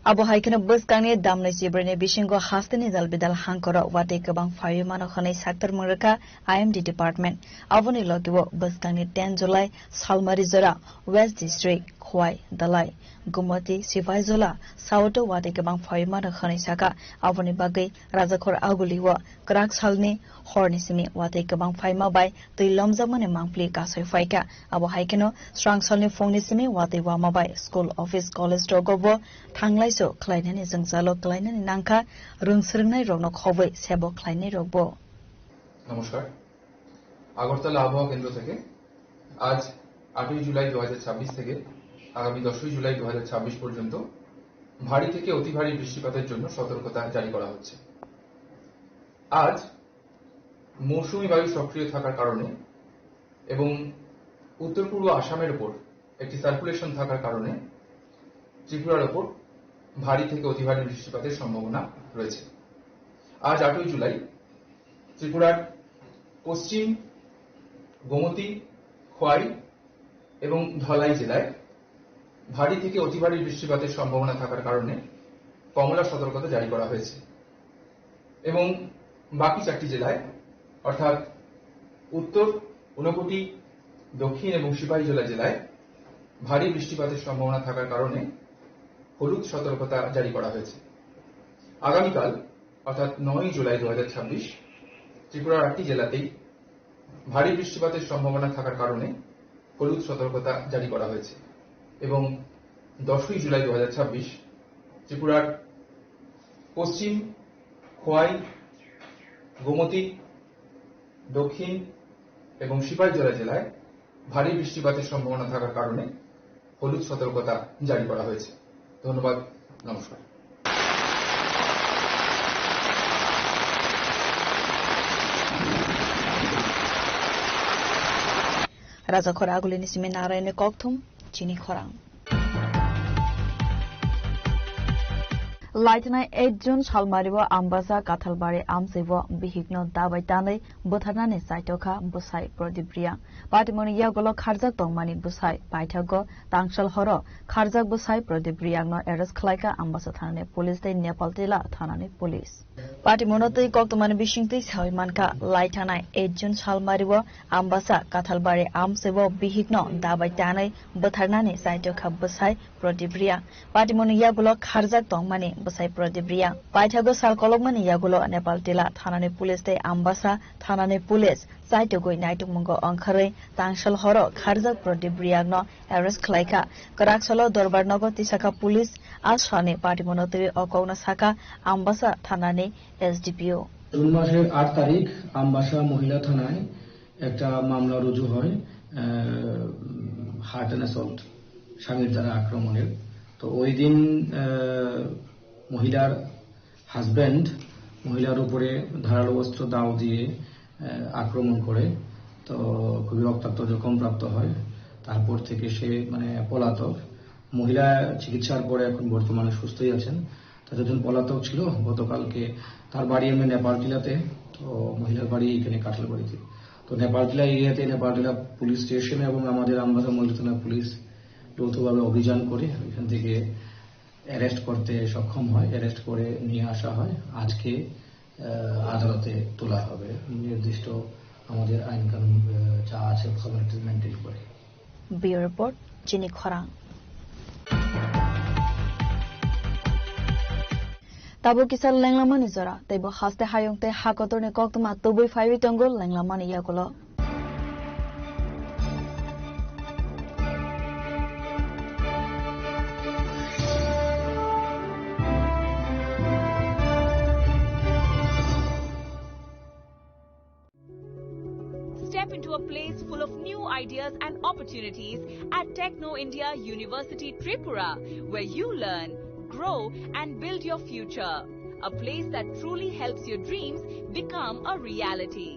Abo hai kheno bwskangni damni chibrwini bisingo hasteni dal bidal hangkoro watwi kwbang phaiwi mano hwnwi saktormung rwkha I M D department. Aboni logio bwskangni ten July Salmari jora West District, Khowai, Dalai, Gumoti, Sipaijola, South-o watwi kwbang phaiwi mano hwnwi sakha. Aboni bagwi Rajakhor Agulio kwrak salni horni simi watwi kwbang phaima bai twi lomjakmani mangpili kasui phaikha. Abo hai kheno srangsalni phungni simi watwi wama bai school, office, college rogo bo thanglaiso khlainani jwngjalo khlainani nangkha, rwng swrwngnairokno khobwi sebo khlainairokbo. নমস্কার। আগরতলা আবহাওয়া কেন্দ্র থেকে আজ আটই জুলাই দু হাজার ছাব্বিশ থেকে আগামী দশই জুলাই দু হাজার ছাব্বিশ পর্যন্ত ভারী থেকে অতি ভারী বৃষ্টিপাতের জন্য সতর্কতা জারি করা হচ্ছে। আজ মৌসুমী বায়ু সক্রিয় থাকার কারণে এবং উত্তর পূর্ব আসামের উপর একটি সার্কুলেশন থাকার কারণে ত্রিপুরার ওপর ভারী থেকে অতি ভারী বৃষ্টিপাতের সম্ভাবনা রয়েছে। আজ আটই জুলাই ত্রিপুরার পশ্চিম গোমতী, খোয়াই এবং ধলাই জেলায় ভারী থেকে অতি ভারী বৃষ্টিপাতের সম্ভাবনা থাকার কারণে কমলা সতর্কতা জারি করা হয়েছে এবং বাকি চারটি জেলায় অর্থাৎ উত্তর, ঊনকোটি, দক্ষিণ এবং সিপাহীজলা জেলায় ভারী বৃষ্টিপাতের সম্ভাবনা থাকার কারণে হলুদ সতর্কতা জারি করা হয়েছে। আগামীকাল অর্থাৎ নয়ই জুলাই দু হাজার ছাব্বিশ ত্রিপুরার আটটি জেলাতেই ভারী বৃষ্টিপাতের সম্ভাবনা থাকার কারণে হলুদ সতর্কতা জারি করা হয়েছে এবং দশই জুলাই দু হাজার ছাব্বিশ ত্রিপুরার পশ্চিম, খোয়াই, গোমতী, দক্ষিণ এবং সিপাহীজলা জেলায় ভারী বৃষ্টিপাতের সম্ভাবনা থাকার কারণে হলুদ সতর্কতা জারি করা হয়েছে। ধন্যবাদ। নমস্কার। Rajakhor Agulini simi Narayanni kokthum, chini khorang. Laithanai eight June salmario Ambasa Kathalbari amchaibo bihikno dabai tanwi bwtharnani chaitokha bwsai Pradip Reang. Patimoni yagulo kharjak tongmani bwsai paithago tangsal horo kharjak bwsai Pradip Reangno arrest khlaikha Ambasa thanani police tei Nepal Tila thanani police. Patimoni twi koktwmani bisingtwi sawi mankha, laithanai eight June salmario Ambasa Kathalbari amchaibo bihikno dabai tanwi bwtharnani chaitokha bwsai Pradip Reang. Patimoni yagulo kharjak tongmani bwsai Pradip Reang. Paithago sal kolokmani yagulo Nepal Tila thanani police tei Ambasa thanani police chaitogwi naitukmungo ongkharwi tangsal horo kharjak Pradip Reangno arrest khlaikha. Kwraksalo Dorbar nogo tisakha police, a salni patimoni twi o kokno sakha Ambasa thanani S D P O. June মাসের আট তারিখ আমবাসা মহিলা থানায় একটা মামলা রুজু হয়, আহ, heart and assault, স্বামীর দ্বারা আক্রমণের। তো ওই দিন, আহ, মহিলার হাজব্যান্ড মহিলার উপরে ধারালো অস্ত্র দাও দিয়ে, আহ, আক্রমণ করে। তো খুবই রক্তাক্ত জখম প্রাপ্ত হয়। তারপর থেকে সে, মানে, পলাতক। মহিলা চিকিৎসার পরে এখন বর্তমানে সুস্থই আছেন। তা যতদিন পলাতক ছিল, গতকালকে তার বাড়ি এমনি নেপালটিলাতে, তো মহিলার বাড়ি এখানে কাঁঠালবাড়িতে। তো নেপালটিলা এরিয়াতে নেপালটিলা পুলিশ স্টেশন এবং আমাদের আমবাসা মহিলা থানা পুলিশ যৌথভাবে অভিযান করে এখান থেকে অ্যারেস্ট করতে সক্ষম হয়। অ্যারেস্ট করে নিয়ে আসা হয়। আজকে, আহ, আদালতে তোলা হবে নির্দিষ্ট আমাদের আইন কানুন, আহ, যা আছে ফর্মালিটিজ মেনটেন করে। Bureau Report, Chini Khorang. Tabuk kisa lenglamani jora, tei bo haste hayung tei ha kotorni koktwma tubui phaiwi tongo lenglamani yagulo. Step into a place full of new ideas and opportunities at Techno India University Tripura, where you learn, grow, and build your future. A place that truly helps your dreams become a reality.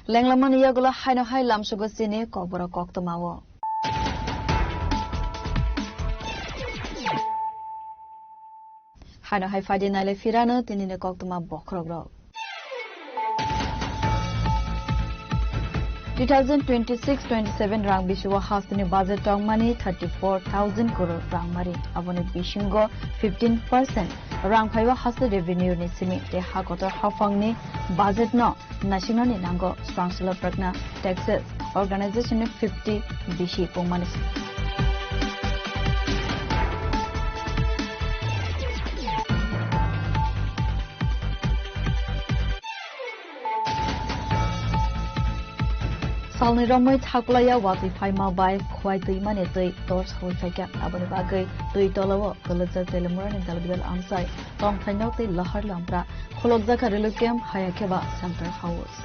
Lenglamani yagulo haino hai lamsugo chini kokborok koktwmao. Haino hai phaidi naile phirano tinini koktwma bokhorokrok. Two thousand twenty-six twenty-seven rang bisio hasteni budget tongmani thirty-four thousand crore rang mari. Aboni bisingo fifteen percent rang phaibo haste revenue ni simi tei ha kotor haphangni budget no naisingnani nango. Swrangchalo Pragna Taxes Organization ni fifty bisi pungmani. Salni romwi thaklaiya watwi phaima bai khwai twimani twi tor sawi phaikha. Aboni bagwi twi tolao kwlwkjak Telemurani dalbidal amchai tongthai nok tei lahar lampra khulokjakha relief camp, haya khe ba shelter house.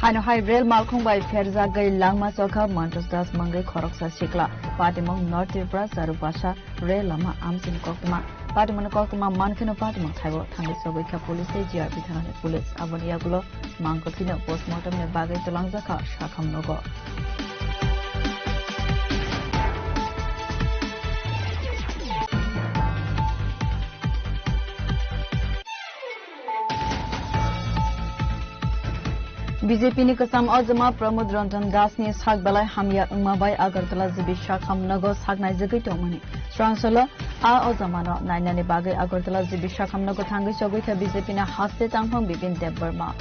Haino hai rel malkhung bai pherjagwi langma chokha Mantos Das mungwi khoroksa sikla. Patimung North Tripura Charupasa rel lama amchini koktwma. Patimungni koktwma mankheno patimung thaibo thangwi chogwi kha police tei G R P thanani police. Aboni yagulo mangkwthwino postmortem ni bagwi twlangjakha sakham nogo. B J P ni kwcham ojama Pramod Ranjan Das ni sak belai hamya wngma bai Agartala G B Shakham nogo sak naijagwi tongmani. Swrangchalo a ojamano nainani bagwi Agartala G B Shakham nogo thangwi chogwi kha B J P ni haste tangphang Bipin Debbarma.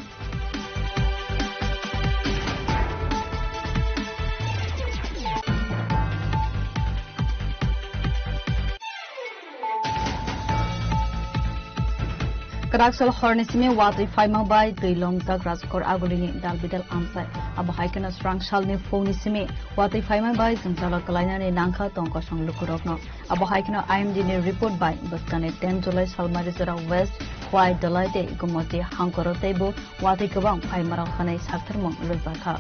Kwrak sal horni simi watwi phaima bai twi lomjak Rajkor Agulini dalbidal amchai. Abo hai kheno swrang salni phungni simi watwi phaima bai jwngjalo kwlainani nangkha tong kosong lukurokno. Abo hai kheno I M D ni report bai bwskangni ten July Salmari jora West, Khwai, Dolai tei Gumoti hangkoro teibo watwi kwbang phaimarok hwnwi saktharmung rwjakha.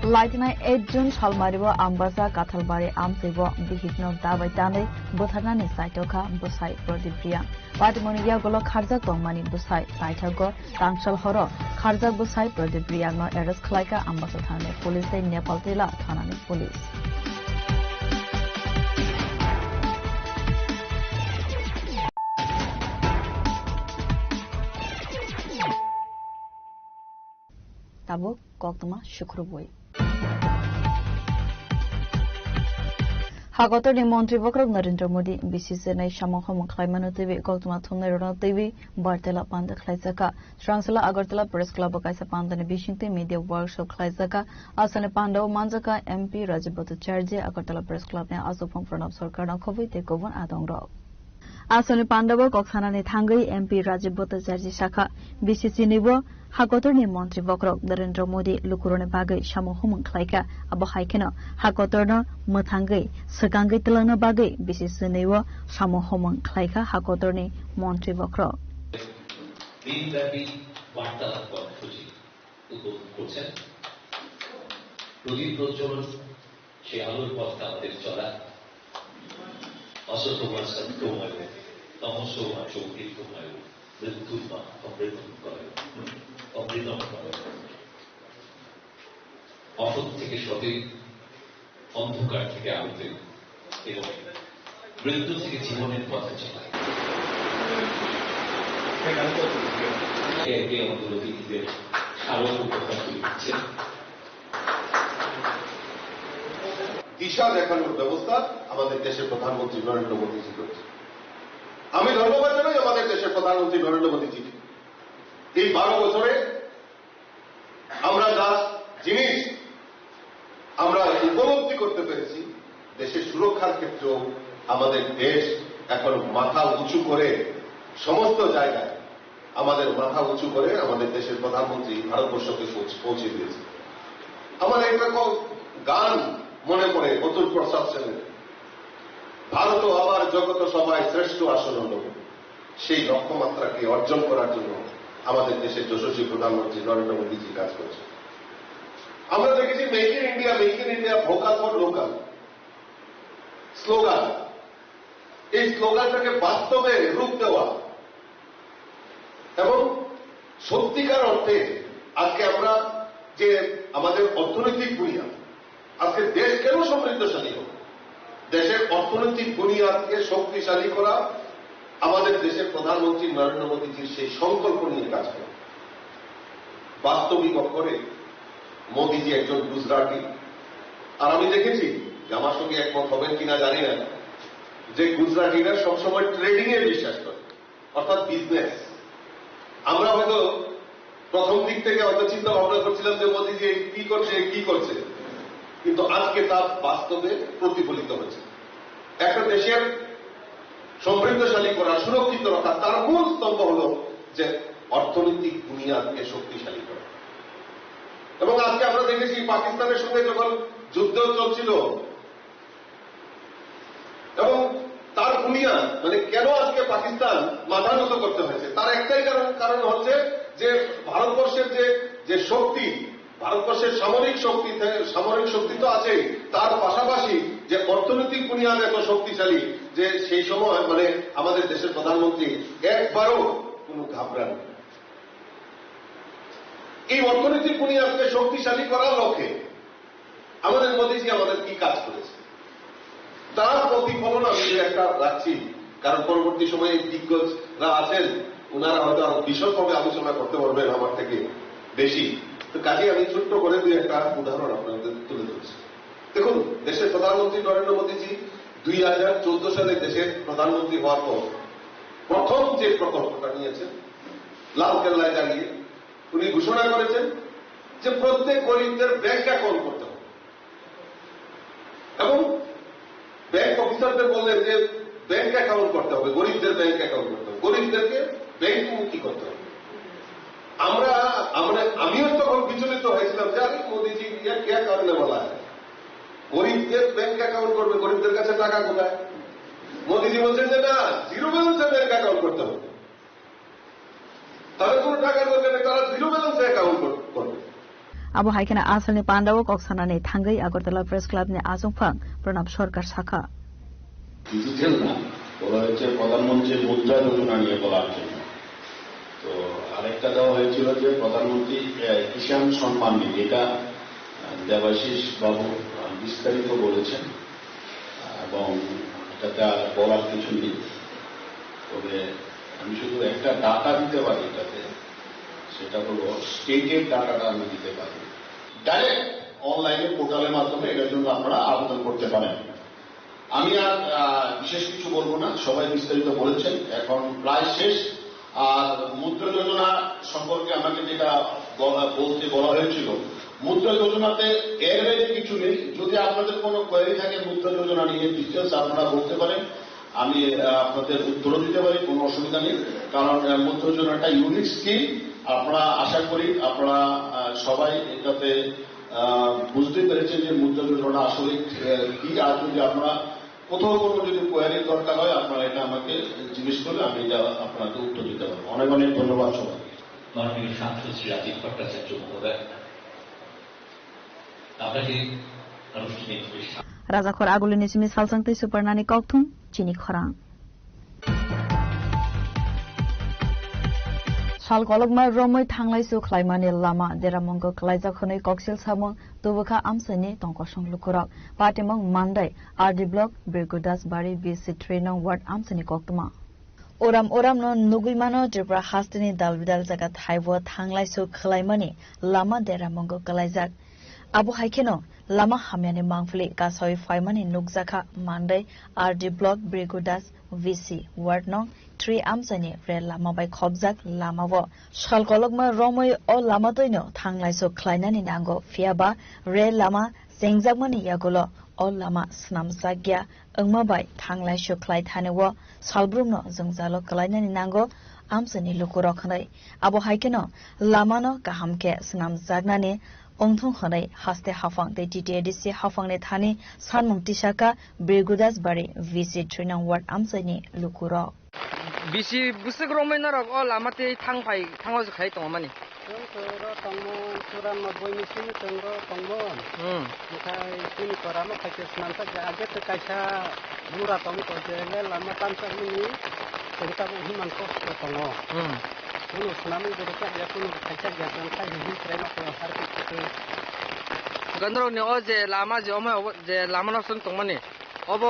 Laitinai eight June Salmario Ambasa Kathalbari amtwibo bihikno dabai tanwi butharnani chaitokha bwsai Pradip Reang. Patimungni yagulo kharjak tongmani bwsai paithago tangsal horo kharjak bwsai Pradip Reangno arrest khlaikha Ambasa thanani police tei Nepal Tila thanani police. Tabuk koktwma sukrubwi. Hakotorni montri bokhorok Narendra Modi B C C nai samung homung khlaimano twiwi koktwma thumnairokno twiwi bartela panda khlaijakha. Swrangchalo Agartala Press Club o kaisa pandani bisingtwi media workshop khlaijakha. Aswkni pandao manjakha M P Rajib Bhattacharjee, Agartala Press Club ni achukphang Pranab Sarkarno khobwi tei kubun adongrok. Aswkni pandao kok sanani thangwi M P Rajib Bhattacharjee sakha, B C C ni bo hakotorni montri bokhorok Narendra Modi lukurokni bagwi samung homung khlaikha. Abo hai kheno hakotorno mwthangwi swkangwi twlangna bagwi B C C ni o samung homung khlaikha hakotorni montri bokhorok. দিনব্যাপী বার্তালাপ কর্মসূচি উদ্বোধন করছেন। প্রদীপ প্রজ্বলন, সে আলোর পথে আমাদের চলা, অসতোমা সদ্গময়, তমসোমা জ্যোতির্গময়, মৃত্যুর্মা অমৃতম কর, অমৃতম কর। অসৎ থেকে সতে, অন্ধকার থেকে আলোতে এবং মৃত্যু থেকে জীবনের পথে চলা। একে একে আমাদের অতিথিদের স্মারক উপহার তুলে দিচ্ছেন। দিশা দেখানোর ব্যবস্থা আমাদের দেশের প্রধানমন্ত্রী নরেন্দ্র মোদীজি করেছেন। আমি ধন্যবাদ জানাই আমাদের দেশের প্রধানমন্ত্রী নরেন্দ্র মোদীজিকে। এই বারো বছরে আমরা যা জিনিস আমরা উপলব্ধি করতে পেরেছি, দেশের সুরক্ষার ক্ষেত্রেও আমাদের দেশ এখন মাথা উঁচু করে সমস্ত জায়গায় আমাদের মাথা উঁচু করে আমাদের দেশের প্রধানমন্ত্রী ভারতবর্ষকে পৌঁছে, পৌঁছে দিয়েছে। আমার একটা ক-, গান মনে পড়ে অতুল প্রসাদ সেনের। ভারতও আবার জগত সভায় শ্রেষ্ঠ আসন হলো। সেই লক্ষ্যমাত্রাকে অর্জন করার জন্য আমাদের দেশের যশস্বী প্রধানমন্ত্রী নরেন্দ্র মোদীজি কাজ করছেন। আমরা দেখেছি make in India, make in India, vocal for local slogan. এই স্লোগানটাকে বাস্তবে রূপ দেওয়া এবং সত্যিকার অর্থে আজকে আমরা যে আমাদের অর্থনৈতিক বুনিয়াদ, আজকে দেশ কেন সমৃদ্ধশালী হবে? দেশের অর্থনৈতিক বুনিয়াদকে শক্তিশালী করা আমাদের দেশের প্রধানমন্ত্রী নরেন্দ্র মোদীজির সেই সংকল্প নিয়ে কাজ করে। বাস্তবিক অক্ষরে মোদীজি একজন গুজরাটি। আর আমি দেখেছি, যে আমার সঙ্গে একমত হবেন কিনা জানি না, যে গুজরাটিরা সবসময় ট্রেডিং এ বিশ্বাস করে, অর্থাৎ বিজনেস। আমরা হয়তো প্রথম দিক থেকে হয়তো চিন্তা ভাবনা করছিলাম যে মোদীজি এই কি করছে, এই কি করছে, কিন্তু আজকে তা বাস্তবে প্রতিফলিত হচ্ছে। একটা দেশের সমৃদ্ধশালী করা, সুরক্ষিত রাখা, তার মূল স্তম্ভ হলো যে অর্থনৈতিক বুনিয়াদকে শক্তিশালী করা। এবং আজকে আমরা দেখেছি পাকিস্তানের সঙ্গে যখন যুদ্ধ চলছিল এবং তার বুনিয়াদ, মানে, কেন আজকে পাকিস্তান মাথা নত করতে হয়েছে, তার একটাই কারণ, কারণ হচ্ছে যে ভারতবর্ষের যে, যে শক্তি, ভারতবর্ষের সামরিক শক্তি থে-, সামরিক শক্তি তো আছেই, তার পাশাপাশি যে অর্থনৈতিক বুনিয়াদ এত শক্তিশালী যে সেই সময়, মানে, আমাদের দেশের প্রধানমন্ত্রী একবারও কোনো ঘাবড়ান নেই। এই অর্থনৈতিক বুনিয়াদকে শক্তিশালী করার লক্ষ্যে আমাদের মোদীজি আমাদের কি কাজ করেছে, তার প্রতিফলন আমি দু একটা রাখছি, কারণ পরবর্তী সময়ে এই দিগ্গজরা আছেন, ওনারা হয়তো আরো বিশদভাবে আলোচনা করতে পারবেন আমার থেকে বেশি। তো কাজেই আমি ছোট্ট করে দুই একটা উদাহরণ আপনাদের তুলে ধরছি। দেখুন, দেশের প্রধানমন্ত্রী নরেন্দ্র মোদীজি দুই হাজার চোদ্দ সালে দেশের প্রধানমন্ত্রী হওয়ার পর প্রথম যে প্রকল্পটা নিয়েছেন, লাল কেল্লায় দাঁড়িয়ে উনি ঘোষণা করেছেন যে প্রত্যেক গরিবদের ব্যাংক অ্যাকাউন্ট করতে হবে এবং ব্যাংক অফিসারদের বললেন যে ব্যাংক অ্যাকাউন্ট করতে হবে, গরিবদের ব্যাংক অ্যাকাউন্ট করতে হবে, গরিবদেরকে ব্যাংক মুখী করতে হবে। আমরা, আমরা, আমিও তখন বিচলিত হয়েছিলাম যে, "আরে, মোদিজি, ইয়া কিয়া করনে ওয়ালা হ্যায়? গরিবদের ব্যাংক অ্যাকাউন্ট করবে, গরিবদের কাছে টাকা কোথায়?" মোদিজি বলছেন যে, "না, জিরো ব্যালেন্সে ব্যাংক অ্যাকাউন্ট করতে হবে।" তাদের কোনো টাকার দরকার নেই, তারা জিরো ব্যালেন্সে অ্যাকাউন্ট কর-, করবে। Abo hai kheno asalni pandao kok sanani thangwi Agartala Press Club ni achukphang Pranab Sarkar sakha. Digital না, বলা হয়েছে প্রধানমন্ত্রী মুদ্রা যোজনা নিয়ে বলার জন্য। তো আরেকটা দেওয়া হয়েছিল যে প্রধানমন্ত্রী, আহ, কিষাণ সম্মান নিধি, এটা, আহ, দেবাশিস বাবু, আহ, বিস্তারিত বলেছেন, আহ, এবং এটাতে আর বলার কিছু নেই। তবে আমি শুধু একটা ডাটা দিতে পারি এটাতে, সেটা হলো স্টেটের ডাটাটা আমি দিতে পারি। ডাইরেক্ট অনলাইনে পোর্টালের মাধ্যমে এটার জন্য আপনারা আবেদন করতে পারেন। আমি আর, আহ, বিশেষ কিছু বলবো না, সবাই বিস্তারিত বলেছেন, এখন প্রায় শেষ। আর মুদ্রা যোজনা সম্পর্কে আমাকে যেটা বলা, বলতে বলা হয়েছিল, মুদ্রা যোজনাতে এর বাইরে কিছু নেই। যদি আপনাদের কোনো কোয়ারি থাকে মুদ্রা যোজনা নিয়ে, ডিটেলস আপনারা বলতে পারেন, আমি, আহ, আপনাদের উত্তরও দিতে পারি, কোনো অসুবিধা নেই। কারণ, আহ, মুদ্রা যোজনা একটা ইউনিক স্কিম, আপনারা, আশা করি আপনারা, আহ, সবাই এটাতে, আহ, বুঝতে পেরেছেন যে মুদ্রা যোজনা আসলে, আহ, কি। আর যদি আপনারা কোথাও কোনো যদি কোয়ারির দরকার হয়, আপনারা এটা আমাকে জিজ্ঞেস করলে আমি এটা আপনাকে উত্তর দিতে পারবো। অনেক অনেক ধন্যবাদ সবাই। মাননীয় সাংসদ শ্রী রাজীব ভট্টাচার্য মহোদয়, আপনাকে আনুষ্ঠানিক Rajakhor agulini simi salsang tei suparnani kokthum chini khorang. Sal kolokma romwi thanglai su khlaimani lama deramungo kwlaijak hwnwi koksil samung tubukha amchaini tongkosong lukurok. Patimung Mandai, R D Block, Birgudas Bari, B C three nong ward amchaini koktwma. Uram uramno nugwi mano Tripura hasteni dalbidal jaga thaibo thanglai su khlaimani lama deramungo kwlaijak. Abo hai kheno lama hamyani mangpili kasawi phaimani nukjakha Mandai R D Block Birgudas V C ward nong three amchaini rel lama bai khopjak lamao. Sal kolokma romwi o lama twino thanglai su khlainani nango, phiyaba rel lama chengjakmani yagulo o lama swnamjakya wngma bai thanglai su khlai thani o salbrumno jwngjalo kwlainani nango amchaini lukurok hwnwi. Abo hai kheno lamano kaham khe swnamjaknani Ongthong hwnwi haste haphang tei T T A D C haphangni thani sanmung tisaka Birgudas Bari V C three nang ward amchaini lukurok. Bisi bwswk romwi norok o lama tei thang phai thango se khai tongmani. Chwng to ro tongmon, Churan no boini simi chwng ro tongmon. Hmm. Okhai chini kora mo khai se swnam sak ja, age to kaisa bura tong to je le lama tam sak mini chwng ta bo himan kosto tongo. Hmm. Kunu swnam ni jora sak ya, kunu khai sak ya, chwng khai hi hi krai ma ko har ki. Gandrok ni o je lama je omo je lama no sung tongmani. Obo,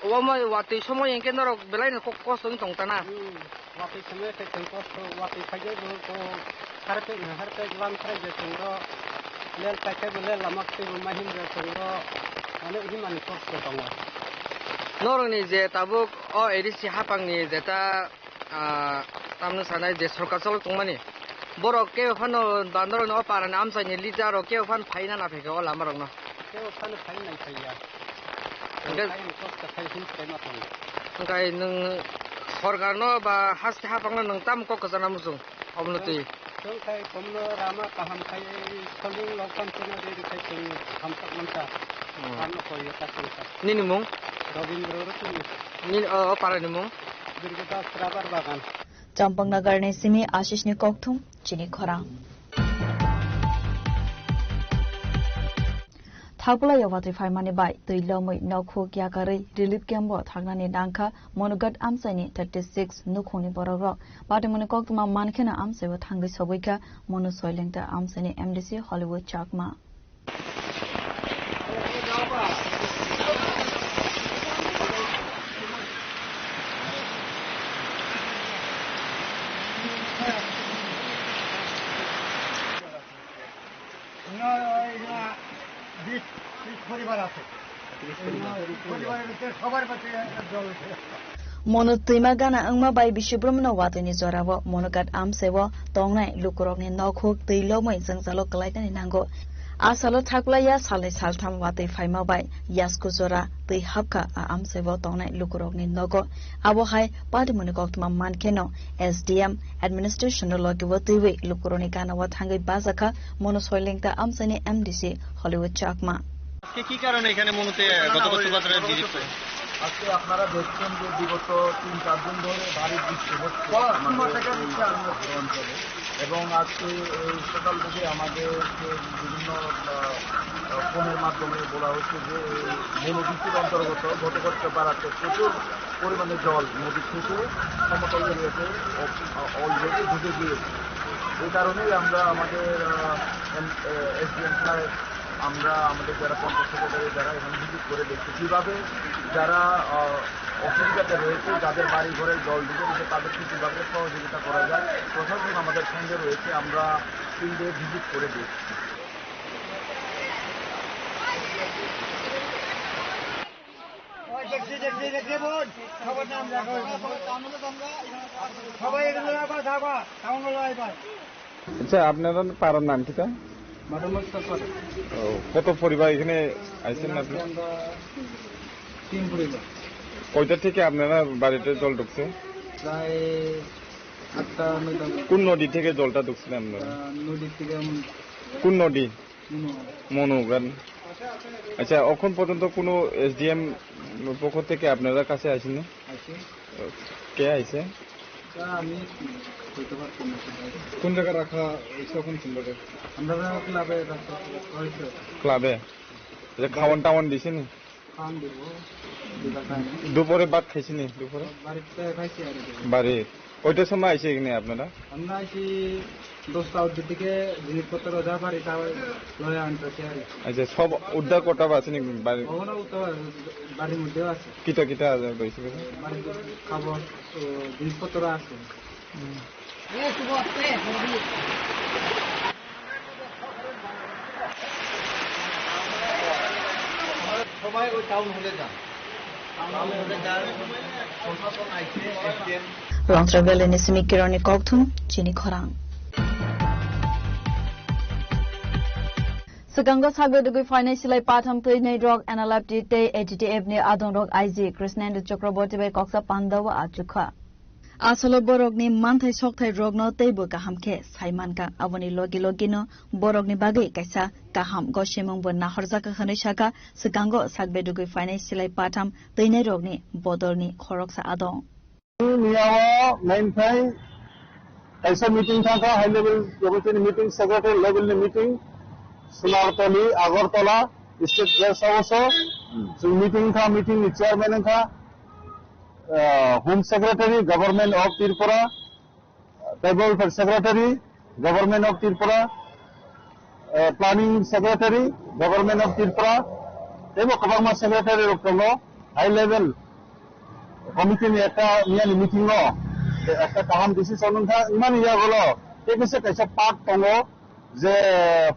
omo watwi somoi hwnkhe norok belai no ko-, kosto wng tong tana. Hmm, watwi somoi khe chwng kosto, watwi khaijak bo ko harpek no harpek lam khlai je chwng ro, lel paikhe bo lel lama twi bo ma him je chwng ro, mane himani kosto tongo. Norokni je tabuk o A D C hapangni jeta, ah, tamno sanai je sorkar cholok tongmani, borok kebo phano ba norokni o parani amchaini leader rok kebo phano phaina na phaikha o lama rokno. Kebo phano phai nai phaiya. Hwnkhe phai ni kosto khai hin khai ma thang. Hwnkhe nwng sorkar no ba haste hapang no nwng tamo kok kwchana muchung obono twi. Chwng khai komno rama kaham khai soling lokam chwngno de de khai chwng hamsak mansa. Hmm. Hamno koi yo ta chwng khai. Nini mung? Robindra Rotini. Nini o, o para ni mung? Birgudas Rubber Bagan. Champang Nagar ni simi Ashish ni kokthum chini khorang. Thakulai o watwi phaimani bai twi lomwi nokhuk yakarwi relief camp o thangnani nangkha Monoghat amchaini thirty six nukhungni borokrok. Patimoni koktwma mankheno amchai o thangwi sogwikha Monu Soilengta amchaini M D C Hollywood Chakma. বিশ, ত্রিশ পরিবার আছে। পরিবারের ভিতরে সবার বাড়িতে জল উঠে। Mono twima gana wngma bai Bisubromono watwini jorao Monoghat amchaio tongnai lukurokni nokhuk twi lomwi jwngjalo kwlainani nango. A salo thakulaiya salnwi saltham watwi phaima bai yasku jora twi hapkha a amchaio tongnai lukurokni nogo. Abo hai patimoni koktwma mankheno S D M administration no logi o twiwi lukurokni gana o thangwi bajakha Monu Soilengta amchaini M D C Hollywood Chakma. আজকে কি কারণে এখানে মনুতে গত বছর বাজারে ভিজিট করে? আজকে আপনারা দেখছেন যে বিগত তিন চার দিন ধরে ভারী বৃষ্টি হচ্ছে আমাদের এই অঞ্চলে। এবং আজকে এই সকাল থেকে আমাদের যে বিভিন্ন, আহ, ফোনের মাধ্যমে বলা হচ্ছে যে এই মনোবৃত্তির অন্তর্গত গত কয়েকটা পাড়াতে প্রচুর পরিমাণে জল নদী থেকে সমতল এরিয়াতে অ-, already ঢুকে গিয়েছে। এই কারণেই আমরা আমাদের, আহ, এম-, এ, এসডিএম সাহেব, আমরা আমাদের যারা পঞ্চায়েত সেক্রেটারি যারা এখানে ভিজিট করে দেখছি কীভাবে যারা, আহ, অসুবিধাতে রয়েছে, যাদের বাড়ি ঘরে জল ঢুকে রয়েছে, তাদেরকে কীভাবে সহযোগিতা করা যায়। প্রশাসন আমাদের সঙ্গে রয়েছে, আমরা ফিল্ডে ভিজিট করে দেখছি। ওই দেখছি, দেখছি, দেখছি, বোন। খবর নাম দেখো। সবাই এগুলো রাখবা, থাকবা। টাউন হলো এবার। আচ্ছা, আপনার পাড়ার নাম কিতা? মাধবমোহন সরকার। ও, কত পরিবার এখানে আইছেন আপনি? আমরা তিন পরিবার। কয়টা থেকে আপনারা বাড়িতে জল ঢুকছে? প্রায় আটটা, নয়টা। কোন নদী থেকে জলটা ঢুকছিলেন আপনারা? আহ, নদী থেকে, উম, কোন নদী? মনোহর। মনোহর। আচ্ছা, এখন পর্যন্ত কোনো এসডিএম পক্ষ থেকে আপনারা কাছে আসেনি? আসে। কে আইছে? তা আমি বলতে পারছি না সেটা। কোন জায়গায় রাখা হয়েছে এখন চিল্লাটা? আমরা ক্লাবে রাখা হয়েছে। ক্লাবে? যে খাওয়ান টাওয়ান দিছে নি? খাওয়ান দিব, দুটা টাইম। দুপুরে ভাত খাইছে নি? দুপুরে? বাড়িতে খাইছি আর কি। বাড়ি? কয়টার সময় আইছে এখানে আপনারা? আমরা আইছি দশটা অর্ধেক দিকে, জিনিসপত্র যা পারি তা লয়ে আনতেছি আর কি। আচ্ছা, সব উদ্ধার করতে পারছেন বাড়ি? ওখানে তো বাড়ির মধ্যেও আছে। কিতা কিতা রয়েছে? বাড়ির খাবার, ও, জিনিসপত্র আছে। সবাই ওই টাউন হলে যান। টাউন হলে যান। প্রশাসন আইছে, SDM. Longtrai Valley ni simi Kiron ni kokthum, chini khorang. Swkango sagwi dugwi phainai silai patham twi nei rok N L F T tei A T T F ni adong rok I G Krishnendu Chakraborty bai koksa pandao achukha. Asolo borokni manthai sokthai rokno teibo kaham khe sai mankha. Aboni logi logino borokni bagwi kaisa kaham gosimung bo nahorjakha hwnwi sakha. Swkango sak bedugwi phainai silai patham twinai rokni bodolni khoroksa adong. Miyao mainthai kaisa meeting thangkha, high level committee ni meeting, secretary level ni meeting, Sunartali, Agartala, State Guest House o. Hmm. Chwng meeting kha, meeting ni chairman wngkha, ah, Home Secretary, Government of Tripura, Tribal Welfare Secretary, Government of Tripura, eh, Planning Secretary, Government of Tripura, teibo kwbangma secretary rok tongo. High level committee ni ekta miyani meeting o ekta kaham decision wngkha, wngmani yagulo tei kisa kaisa part tongo je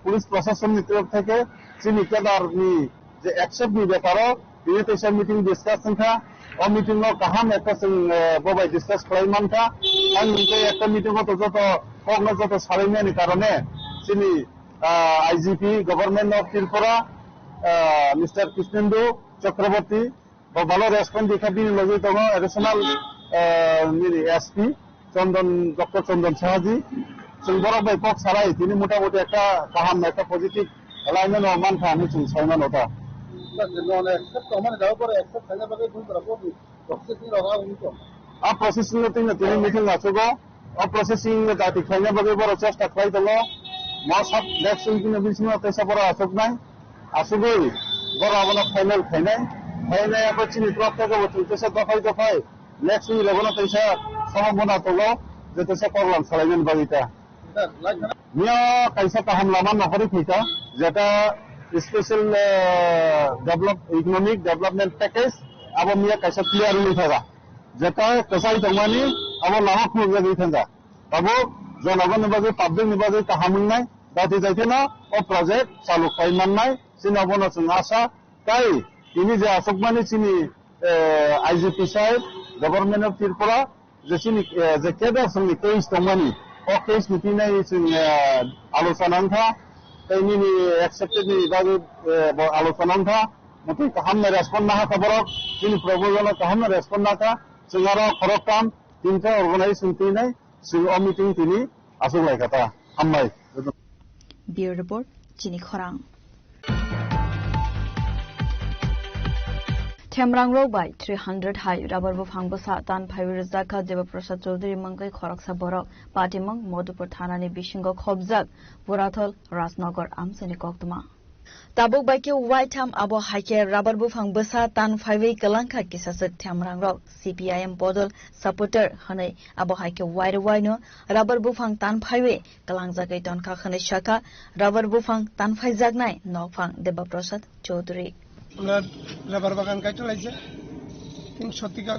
police proshashan ni torok theke chini kedar ni je accept ni beparo tini teisa meeting discuss wngkha. O meeting o kaham ekta chwng, eh, bo bai discuss khlai mankha. Ang hinkhe ekta meeting o to joto kokno joto salaimani karone chini, ah, I G P Government of Tripura, ah, Mister Krishnendu Chakraborty bo bhalo response dikha bini logi tongo additional, ah, nini S P. Chondon, Doctor Chondon Sahaji, chwng borok bai kok salai, tini mota moti ekta kaham, ekta positive alignment o mankha hinwi chwng sai mano ta. Accept tongmani dago pore accept khaina bagwi buphang rok bo processing rok abo wngkha. A processing no tini, tini meeting achugo, a processing no dati khaina bagwi borok chesta khlai tongo. Mo sab next week ni bisingo teisa borok achuknai, achugwi borok abono final khainai, khainai abo chini block theke bo chwng teisa dophai dophai. Next week rok no teisa somo bona tongo, je teisa program salaimani bagwi ta. Miya kaisa kaham lama nohori phaikha, jeta special, eh, develop, economic development package abo miya kaisa clear wngwi thaga. Jeta kwchai tongmani abo lama khulukjagwi thangkha. Tabuk jonogoni bagwi, public ni bagwi kaham wngnai, dati dati no o project chalu khai mannai, chini abono chwng asa. Tai tini je aswkmani chini, eh, I G P sahib, Government of Tripura, je chini, eh, je kedar songni case tongmani, o case ni tinai chwng, eh, alochona wngkha, tei nini accepted ni bagwi, eh, bo alochona wngkha, motwi kaham no respond nahakha borok, chini proposal no kaham no respond nahakha, chwng aro khoroktham, tinta organization tinai, chwng o meeting tini aswk lai kha ta. Hambai. Bureau Report, Chini Khorang. Themrangrok bai three hundred hai rubber buphang bwsa tan phaiwi rwjak kha Deba Prasad Chaudhury mungwi khoroksa borok. Patimung Madhupur thanani bisingo khobjak Purathal Rajnagar amchaini koktwma. Tabuk bai khe waitham abo hai khe rubber buphang bwsa tan phaiwi kwlangkha kisaswk Themrangrok C P I M bodol supporter hwnwi abo hai khe wairwi waino rubber buphang tan phaiwi kwlangjagwi tonkha hwnwi sakha rubber buphang tan phaijaknai nokphang Deba Prasad Chaudhury. আমরা রাবার বাগান কাটতে লাগছে, তিনশো টিকা,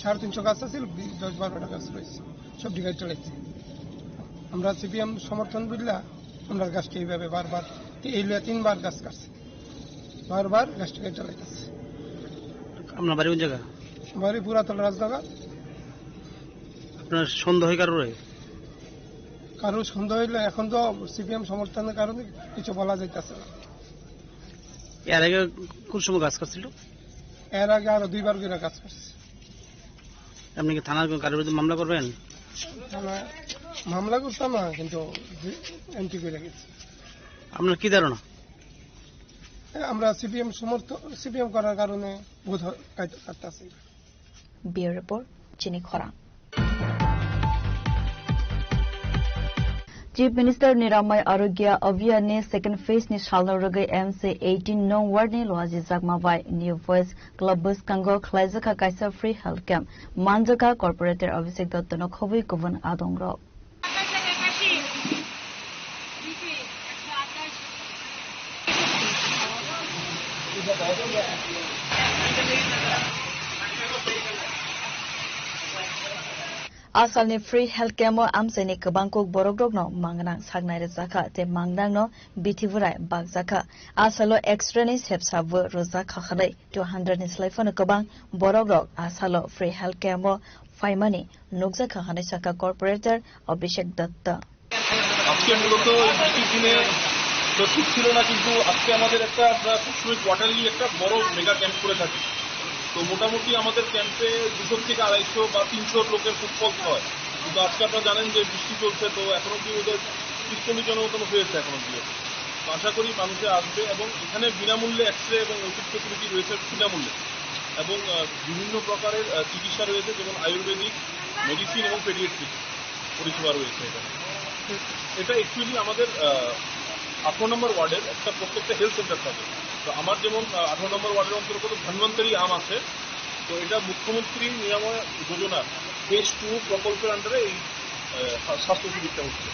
সাড়ে তিনশো গাছ আছে, দশ বারোটা গাছ রয়েছে, সব টিকা চলেছে। আমরা সিপিএম সমর্থন বুঝলা, আমরা গাছটা এইভাবে বারবার, এই লইয়া তিনবার গাছ কাটছে, বারবার গাছটা কেটে লাইতেছে। আপনার বাড়ি কোন জায়গা? বাড়ি পুরাতন রাজনগর। আপনার সন্দেহ হয় কারোর? কারোর সন্দেহ হইলে এখন তো সিপিএম সমর্থনের কারণে কিছু বলা যাইতেছে না। এর আগে কোন সময় গাছ কাটছিল? এর আগে আরো দুইবার করে গাছ কাটছে। আপনি কি থানার কোনো কারোর বিরুদ্ধে মামলা করবেন? থানা মামলা করতাম না, কিন্তু এন্ট্রি করে গেছি। আপনার কি ধারণা? আমরা সিপিএম সমর্থ, সিপিএম করার কারণে বোধ হয় কাটতে পারতাছি। Bureau Report, Chini Khorang. Chief Minister Niramai Arogya Abhiyan ni second phase ni salno rwgwi M C eighteen nong ward ni Loaji Jakma bai New Voice Club bwskango khlaijakha kaisa free health camp. Manjakha Corporator Abhishek Dotto no khobwi kubun adongrok. Asalni free health camp o amchaini kwbang kuk borokrokno mangnang saknai rwjakha tei mangnangno bithi bwrai bakjakha. Asalo X-ray ni sepsa bo rwjakha hwnwi two hundred ni slai phano kwbang borokrok asalo free health camp o phaimani nukjakha hwnwi sakha Corporator Abhishek Dutta. আজকে মূলত এই ছুটির দিনে তো ছুটি ছিল না, কিন্তু আজকে আমাদের একটা, আমরা সবসময় কোয়ার্টারলি একটা বড় মেগা ক্যাম্প করে থাকি। তো মোটামুটি আমাদের ক্যাম্পে দুশো থেকে আড়াইশো বা তিনশো লোকের ফুড ফলস হয়। কিন্তু আজকে আপনারা জানেন যে বৃষ্টি চলছে, তো এখন অব্দি ওদের তিরিশ চল্লিশ জনের মতন হয়েছে এখন অব্দি। তো আশা করি মানুষে আসবে এবং এখানে বিনামূল্যে এক্স রে এবং ওষুধ ফেসিলিটি রয়েছে বিনামূল্যে, এবং আহ, বিভিন্ন প্রকারের আহ, চিকিৎসা রয়েছে, যেমন আয়ুর্বেদিক, মেডিসিন এবং পেডিয়াট্রিক পরিষেবা রয়েছে এখানে। এটা অ্যাকচুয়ালি আমাদের আহ, আঠারো নম্বর ওয়ার্ডের একটা প্রত্যেকটা হেলথ সেন্টার থাকে। তো আমার যেমন আহ, আঠারো নম্বর ওয়ার্ডের অন্তর্গত ধন্বন্তরী আম আছে, তো এটা মুখ্যমন্ত্রী নিরাময় যোজনা ফেজ টু প্রকল্পের আন্ডারে এই আহ, স্বাস্থ্য শিবিরটা হচ্ছে।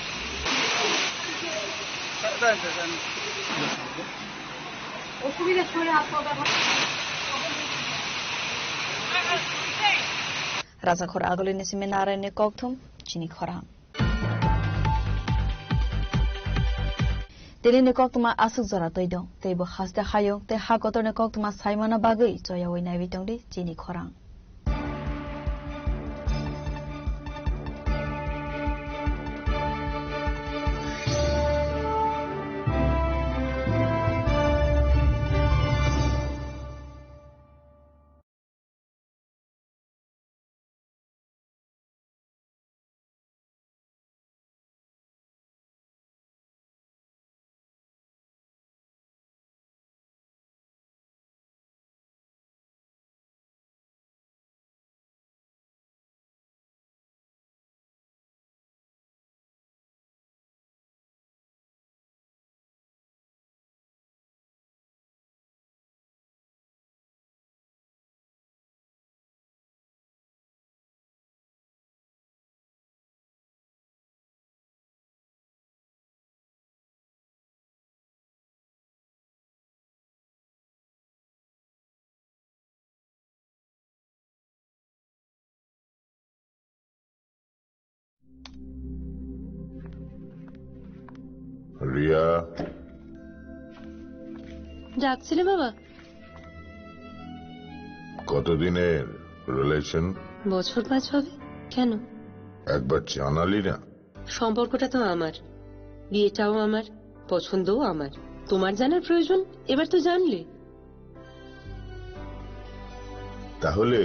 Rajakhor agulini simi narani kokthum chini khorang. Tini ni koktwma aswk jora twi dong, teibo haste hayung tei ha kotorni koktwma saimano bagwi choyawi naiwi tongdi chini khorang. Riya. ডাকছিলে বাবা? কতদিনের রিলেশন? বছর পাঁচ হবে। কেন? একবার জানালি না? সম্পর্কটা তো আমার, বিয়েটাও আমার, পছন্দও আমার। তোমার জানার প্রয়োজন? এবার তো জানলে। তাহলে